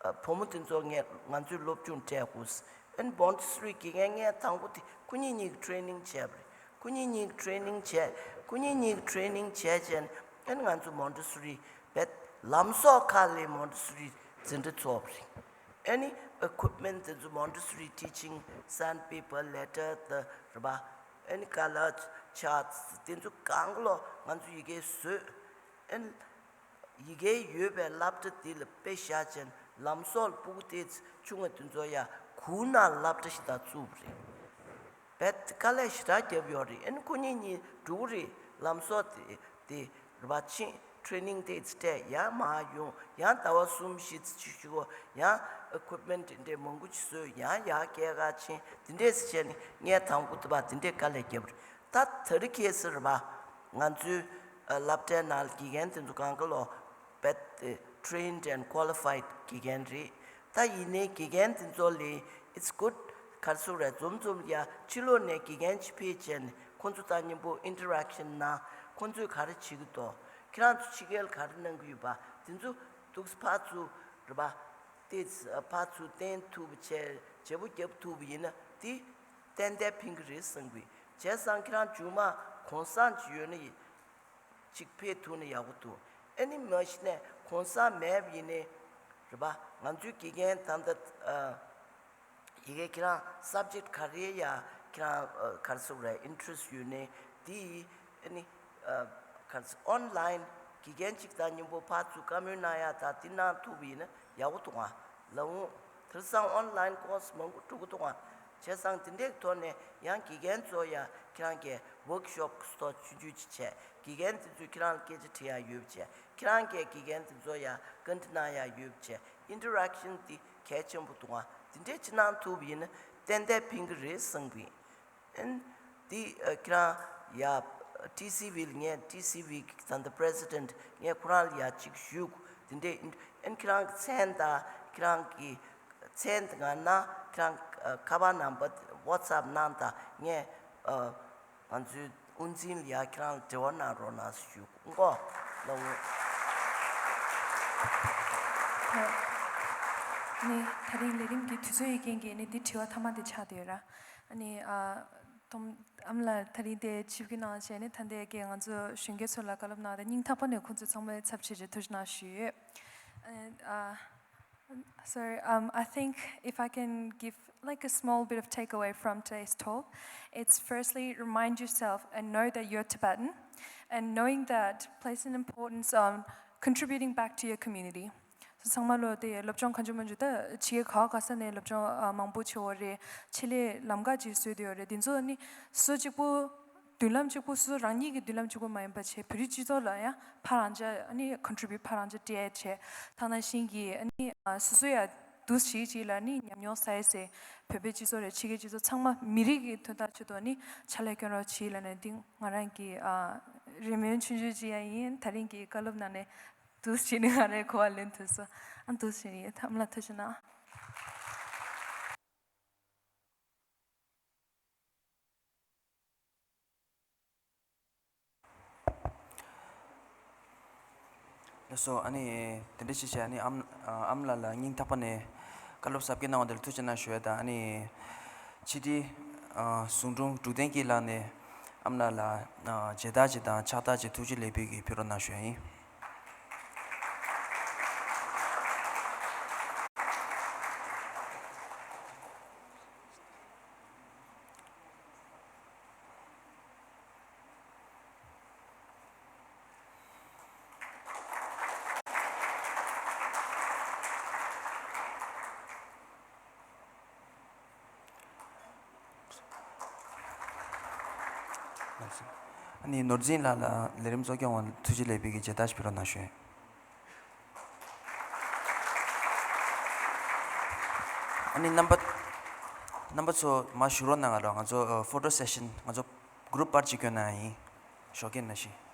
ཨ་བུ་མོ་དེ་ཚོ་ངས་ང་ཚོའི་སློབ་སྦྱོང་སྤྲད་དགོས། ཨན་མོན་ཊི་སོ་རི་དགེ་རྒན་ངས་དང་པོ་དེ་ཁོ་གཉིས་གཉིས་ཀྱི་ཊི་རེ་ནིང་བྱས་པ་རེད། ཁོ་གཉིས་གཉིས་ཀྱི་ཊི་རེ་ནིང་བྱས། ཁོ་གཉིས་གཉིས་ཀྱི་ཊི་རེ་ནིང་བྱས་བྱས་ནས་ཨན་ང་ཚོ་མོན་ཊི་སོ་རི་རྦད་ལམ་སྲོལ་ཁག་ལ་མོན་ཊི་སོ་རི་འཛིན་གྲྭ་ཚོགས་པ་རེད། ཨ་ནི་ཨི་ཀུ་པི་མེན་ཊི་དེ་ཚོ་མོན་ཊི་སོ་རི་ཊི་ཅིང་སན་པེ་པར་ལེ་ཊར་དང་རེད་པ། ཨ་ནི་ཀ་ལར་ཆར་ཊི་སི་དེ་ཚོ་གང་ག་ལོ་ང་ཚོ་ཡི་གེ་བཟོས། ཨ་ནི་ཡི་གེ་ཡོད་པའི་སློབ་གྲྭ་དེ་ལ་དཔེ་བཞག་བྱས་ལམ་སྲོལ་སྤུ་གུ་དེ་ཆུང་བ་དེ་ཚོ་ཡ་གུར་ནང་སློབ་གྲྭ་ཞིག་ད་བཙུགས་པ་རེད། རྦད་དཀའ་ལས་ཞེ་དྲག་བརྒྱབ་ཡོད་རེད། ཨ་ནི་ཁོ་གཉིས་གཉིས་འགྲོ་གི་རེད། ལམ་སྲོལ་དེ་དེ་རེད་པ། ཕྱིན་ཊི་རེ་ནིང་དེ་སྤྲད། ཡང་མར་ཡོང་། ཡང་ཟླ་བ་གསུམ་བཞི་ཙམ་ཅིག་བཞུགས། ཡང་ཨི་ཀུ་པི་མེན་ཊི་འདྲ་མང་པོ་ཅིག་བཟོས། ཡང་ཡར་རྒྱ་གར་ཕྱིན། དེ་འདྲས་བྱས་ནས་ངས་དང་པོ་དེ་བར་དེ་འདྲས་དཀའ་ལས་བརྒྱབ་རེད། ད་དེ་རིང་ཁ་སང་རེད་པ། ང་ཚོའི་ཨ་སློབ་གྲྭའི་ནང་ལ་དགེ་རྒན་དེ་ཚོ་གང་ག་ལོ་རྦད་ཊི་རེན་ཌི་ཨེན་ཌི་ཀོ་ལི་ཕའི་ཌི་དགེ་རྒན་རེད། ད་ཡིན་ནའི་དགེ་རྒན་དེ་ཚོ་ལ་it's good ག་རེ་ཟེར་དགོས་རེད། འཛོམས་འཛོམས་ཡ་ཕྱི་ལོགས་ནས་དགེ་རྒན་ཅིག་ཕེབས་བྱས་ནས་ཁོང་ཚོ་དང་མཉམ་པོ་ཨིན་ཊར་ཨེག་ཤན་གནང་། ཁོང་ཚོས་ག་རེ་བྱེད་ཀྱི་འདུག་ཁྱེད་རང་ཚོ་ཕྱི་རྒྱལ་ག་རེ་གནང་གི་ཡོད་པ་དེ་ཚོ་ཏོག་ཙམ་ཕར་ཚུར་རེད་པ། ཏོག་ཙམ་ཕར་ཚུར་བསྟན་ཐུབ་པ་བྱས། བྱེད་པོ་རྒྱབ་ཐུབ་པ་ཡིན་ན་དེ་ཏན་ཏན་ཕན་གྱི་རེད་བསམ་གི། བྱས་ཙང་ཁྱེད་རང་མཇུག་མ་གུང་སེང་ཅིག་ཡོད་ན་ཡིན། ཅིག་ཕེབས་ཐུབ་ན་ཡག་པོ་འདུག་ཨ་ནི་མ་གཞི་ནས་གུང་སེང་མེད་པ་ཡིན་ནའི་རེད་པ། ང་ཚོའི་དགེ་རྒན་ད་ལྟ་ཨ་ཡི་གེ་ཁྱེད་རང་སབ་ཇེག་ཊི་ག་རེ་ཡ་ཁྱེད་རང་ཨ་ག་རེ་ཟེར་དགོས་རེད། ཨིན་ཊི་རེ་སི་ཊི་ཡོད་ནའི་དེ་ཨ་ནི་ཨ་ག་རེ་ཟེར་ཨོན་ལའིན་དགེ་རྒན་གཅིག་དང་མཉམ་པོ་ཕར་ཚུར་བཀའ་མོལ་གནང་ཡ་ད་དེ་གནང་ཐུབ་པ་ཡིན་ན་ཡག་པོ་འདུག་ཨ་ལ་འོང་། དེང་སང་ཨོན་ལའིན་ཀོར་སི་མང་པོ་འགྲོ་གི་འདུག་ཨ། བྱས་ཙང་དེ་འདྲའི་ཐོག་ནས་ཡང་དགེ་རྒན་ཚོ་ཡ་ཁྱེད་རང་གིས་workshop་ཐོག་ཆུང་ཆུང་ཅིག་བྱས། དགེ་རྒན་དེ་ཚོས་ཁྱེད་རང་ལ་སྐད་ཆ་དྲི་ཡ་ཡོད་པ་བྱས། ཁྱེད་རང་གིས་དགེ་རྒན་དེ་ཚོ་ཡ་བཀའ་འདྲི་གནང་ཡ་ཡོད་པ་བྱས། Interaction་དེ་གལ་ཆེན་པོ་འདུག་ཨ། དེ་འདྲའི་ཅིག་གནང་ཐུབ་པ་ཡིན་ན་ཏན་ཏན་ཕན་གི་རེད་བསམ་གི་ཡིན། ཨན། འདི་ཨ་ཁྱེད་རང་ཡ་ཊི་སི་ཝི་ལ་ངས་ཊི་སི་ཝི་གི་ད་ལྟ་president་ངས་ཁོ་རང་ལ་ཡ་གཅིག་ཞུ། དེ་འདྲའི་ཨན་ཁྱེད་རང་གི་མཚན་དང་ཁྱེད་རང་གི་མཚན་དེ་ང་ན་ཁྱེད་རང་ཨ་ཁ་པར་ནམ་བར་WhatsApp་གནང་དང་། ངས་ཨ་ང་ཚོའི་དབུ་འཛིན་ལ་ཡ་ཁྱེད་རང་འབྲེལ་བ་གནང་རོགས་གནང་ཞུ་གོ་ལགས། ནི་ད་རིང་ལས་རིམ་གྱི་དུས་ཚོད་ཡི་རྐྱེན་གྱིས་ནི་འདི་དྲི་བ་མཐའ་མ་དེ་ཆགས་བསྡད་ཡོད་ར། ཨ་ནི་ཨ་དོམ་ཨ་མ་ལགས་ད་རིང་དེ་ཆིབས་བསྒྱུར་གནང་བྱས་ནས་ད་ལྟའི་གི་ང་ཚོ་གཞོན་སྐྱེས་ཚོ་ལ་བཀའ་སློབ་གནང་བ་དང་སྙིང་ཐག་པ་ནས་ཁོང་ཚོའི་ཚང་མའི་ཚབ་བྱས་ཏེ་ཐུགས་རྗེ་གནང་ཞུ་ཡོད། ཨ་ནི་ཨ། Sorry, um, I think if I can give like a small bit of takeaway from today's talk, it's firstly remind yourself and know that you're Tibetan, and knowing that places an importance on contributing back to your community. ཚང་མ་ལོ་དེ་སློབ་སྦྱོང་གང་བྱུང་མང་བྱུང་ད་ཕྱི་རྒྱལ་ག་བ་ག་ས་ནས་སློབ་སྦྱོང་ཨ་མང་པོ་བྱེད་འོ་རེད། ཆེད་ལས་ལམ་ཁ་ཅིག་བཟོས་བསྡད་ཡོད་རེད། དེ་ཚོ་ནི་སུ་གཅིག་པུ་མདུན་ལམ་གཅིག་པུ་སུ་རང་ཉིད་ཀྱི་མདུན་ལམ་གཅིག་པུ་མ་ཡིན་པ་བྱས། བོད་རིགས་སྤྱི་ཚོགས་ལ་ཡང་ཕར་རང་ཅག་ཨ་ནི་contribute་ཕར་རང་ཅག་སྤྲད་བྱས། ཐ་ན་ཤིང་གི་ཨ་ནི་ཨ་སོ་སོ་ཡ་འདུ་ཞིག་ཅིག་ལ་ནི་ཉམས་མྱོང་ས་ཡ་སེ་བོད་པའི་སྤྱི་ཚོགས་རེད། ཕྱི་རྒྱལ་སྤྱི་ཚོགས་ཚང་མ་མི་རིགས་ཀྱི་དོན་དག་ཆེད་དུ་ནི་ཕྱག་ལས་སྐྱོན་རོགས་བྱིས་ལ་ནི་འདི་ང་རང་གི་ཨ་རེ་སྨོན་ཆུང་ཆུང་ཅིག་ཡང་ཡིན། ད་རིང་གི་བཀའ་སློབ་ནང་ནས་འདུ་ཞིག་ནི་ང་རའི་གོ་བ་ལེན་ཐུབ་སོང་། ཨ་འདུ་ཞིག་ནི་ཐམ་ལ་ཐུགས་རྗེ་གནང་། ལགས་སོ། ཨ་ནི་དེ་འདྲ་ཞིག་བྱས། ཨ་ནི་ཨམ་ཨམ་ལགས་ལ་སྙིང་ཐག་པ་ནས་བཀའ་སློབ་ཟབ་རྒྱས་གནང་བ་དེ་ལ་ཐུགས་རྗེ་གནང་ཞུ་ཡ་དང་། ཨ་ནི་ཕྱི་དྲིལ་ཨ་ཟུང་དྲུང་འབྲུག་ལྡན་སྐྱིད་ལགས་ནས་ཨམ་ལགས་ལ་ཨ་མཇལ་དར་ཅིག་དང་ཕྱག་རྟགས་ཅིག་ཐུགས་རྗེ་ལེགས་འབུལ་གྱིས་ཕུལ་རོགས་གནང་ཞུ་ཡ་ཡིན། ཨ་ནི་ནོར་འཛིན་ལགས་ལ་ལས་རིམ་གཙོ་སྐྱོང་བ་ཐུགས་རྗེ་ལེགས་འབུལ་གྱི་མཇལ་དར་ཞིག་ཕུལ་རོགས་གནང་ཞུ། ཨ་ནི་རྣམ་པ་རྣམ་པ་ཚོ་མར་བཞུགས་རོགས་གནང་། ང་ཚོ་ཨ་photo session ང་ཚོ་group པར་ཅིག་བསྐྱོན་གནང་ཡ་ཡིན། ཞོགས་ཀས་ནང་བཞིན།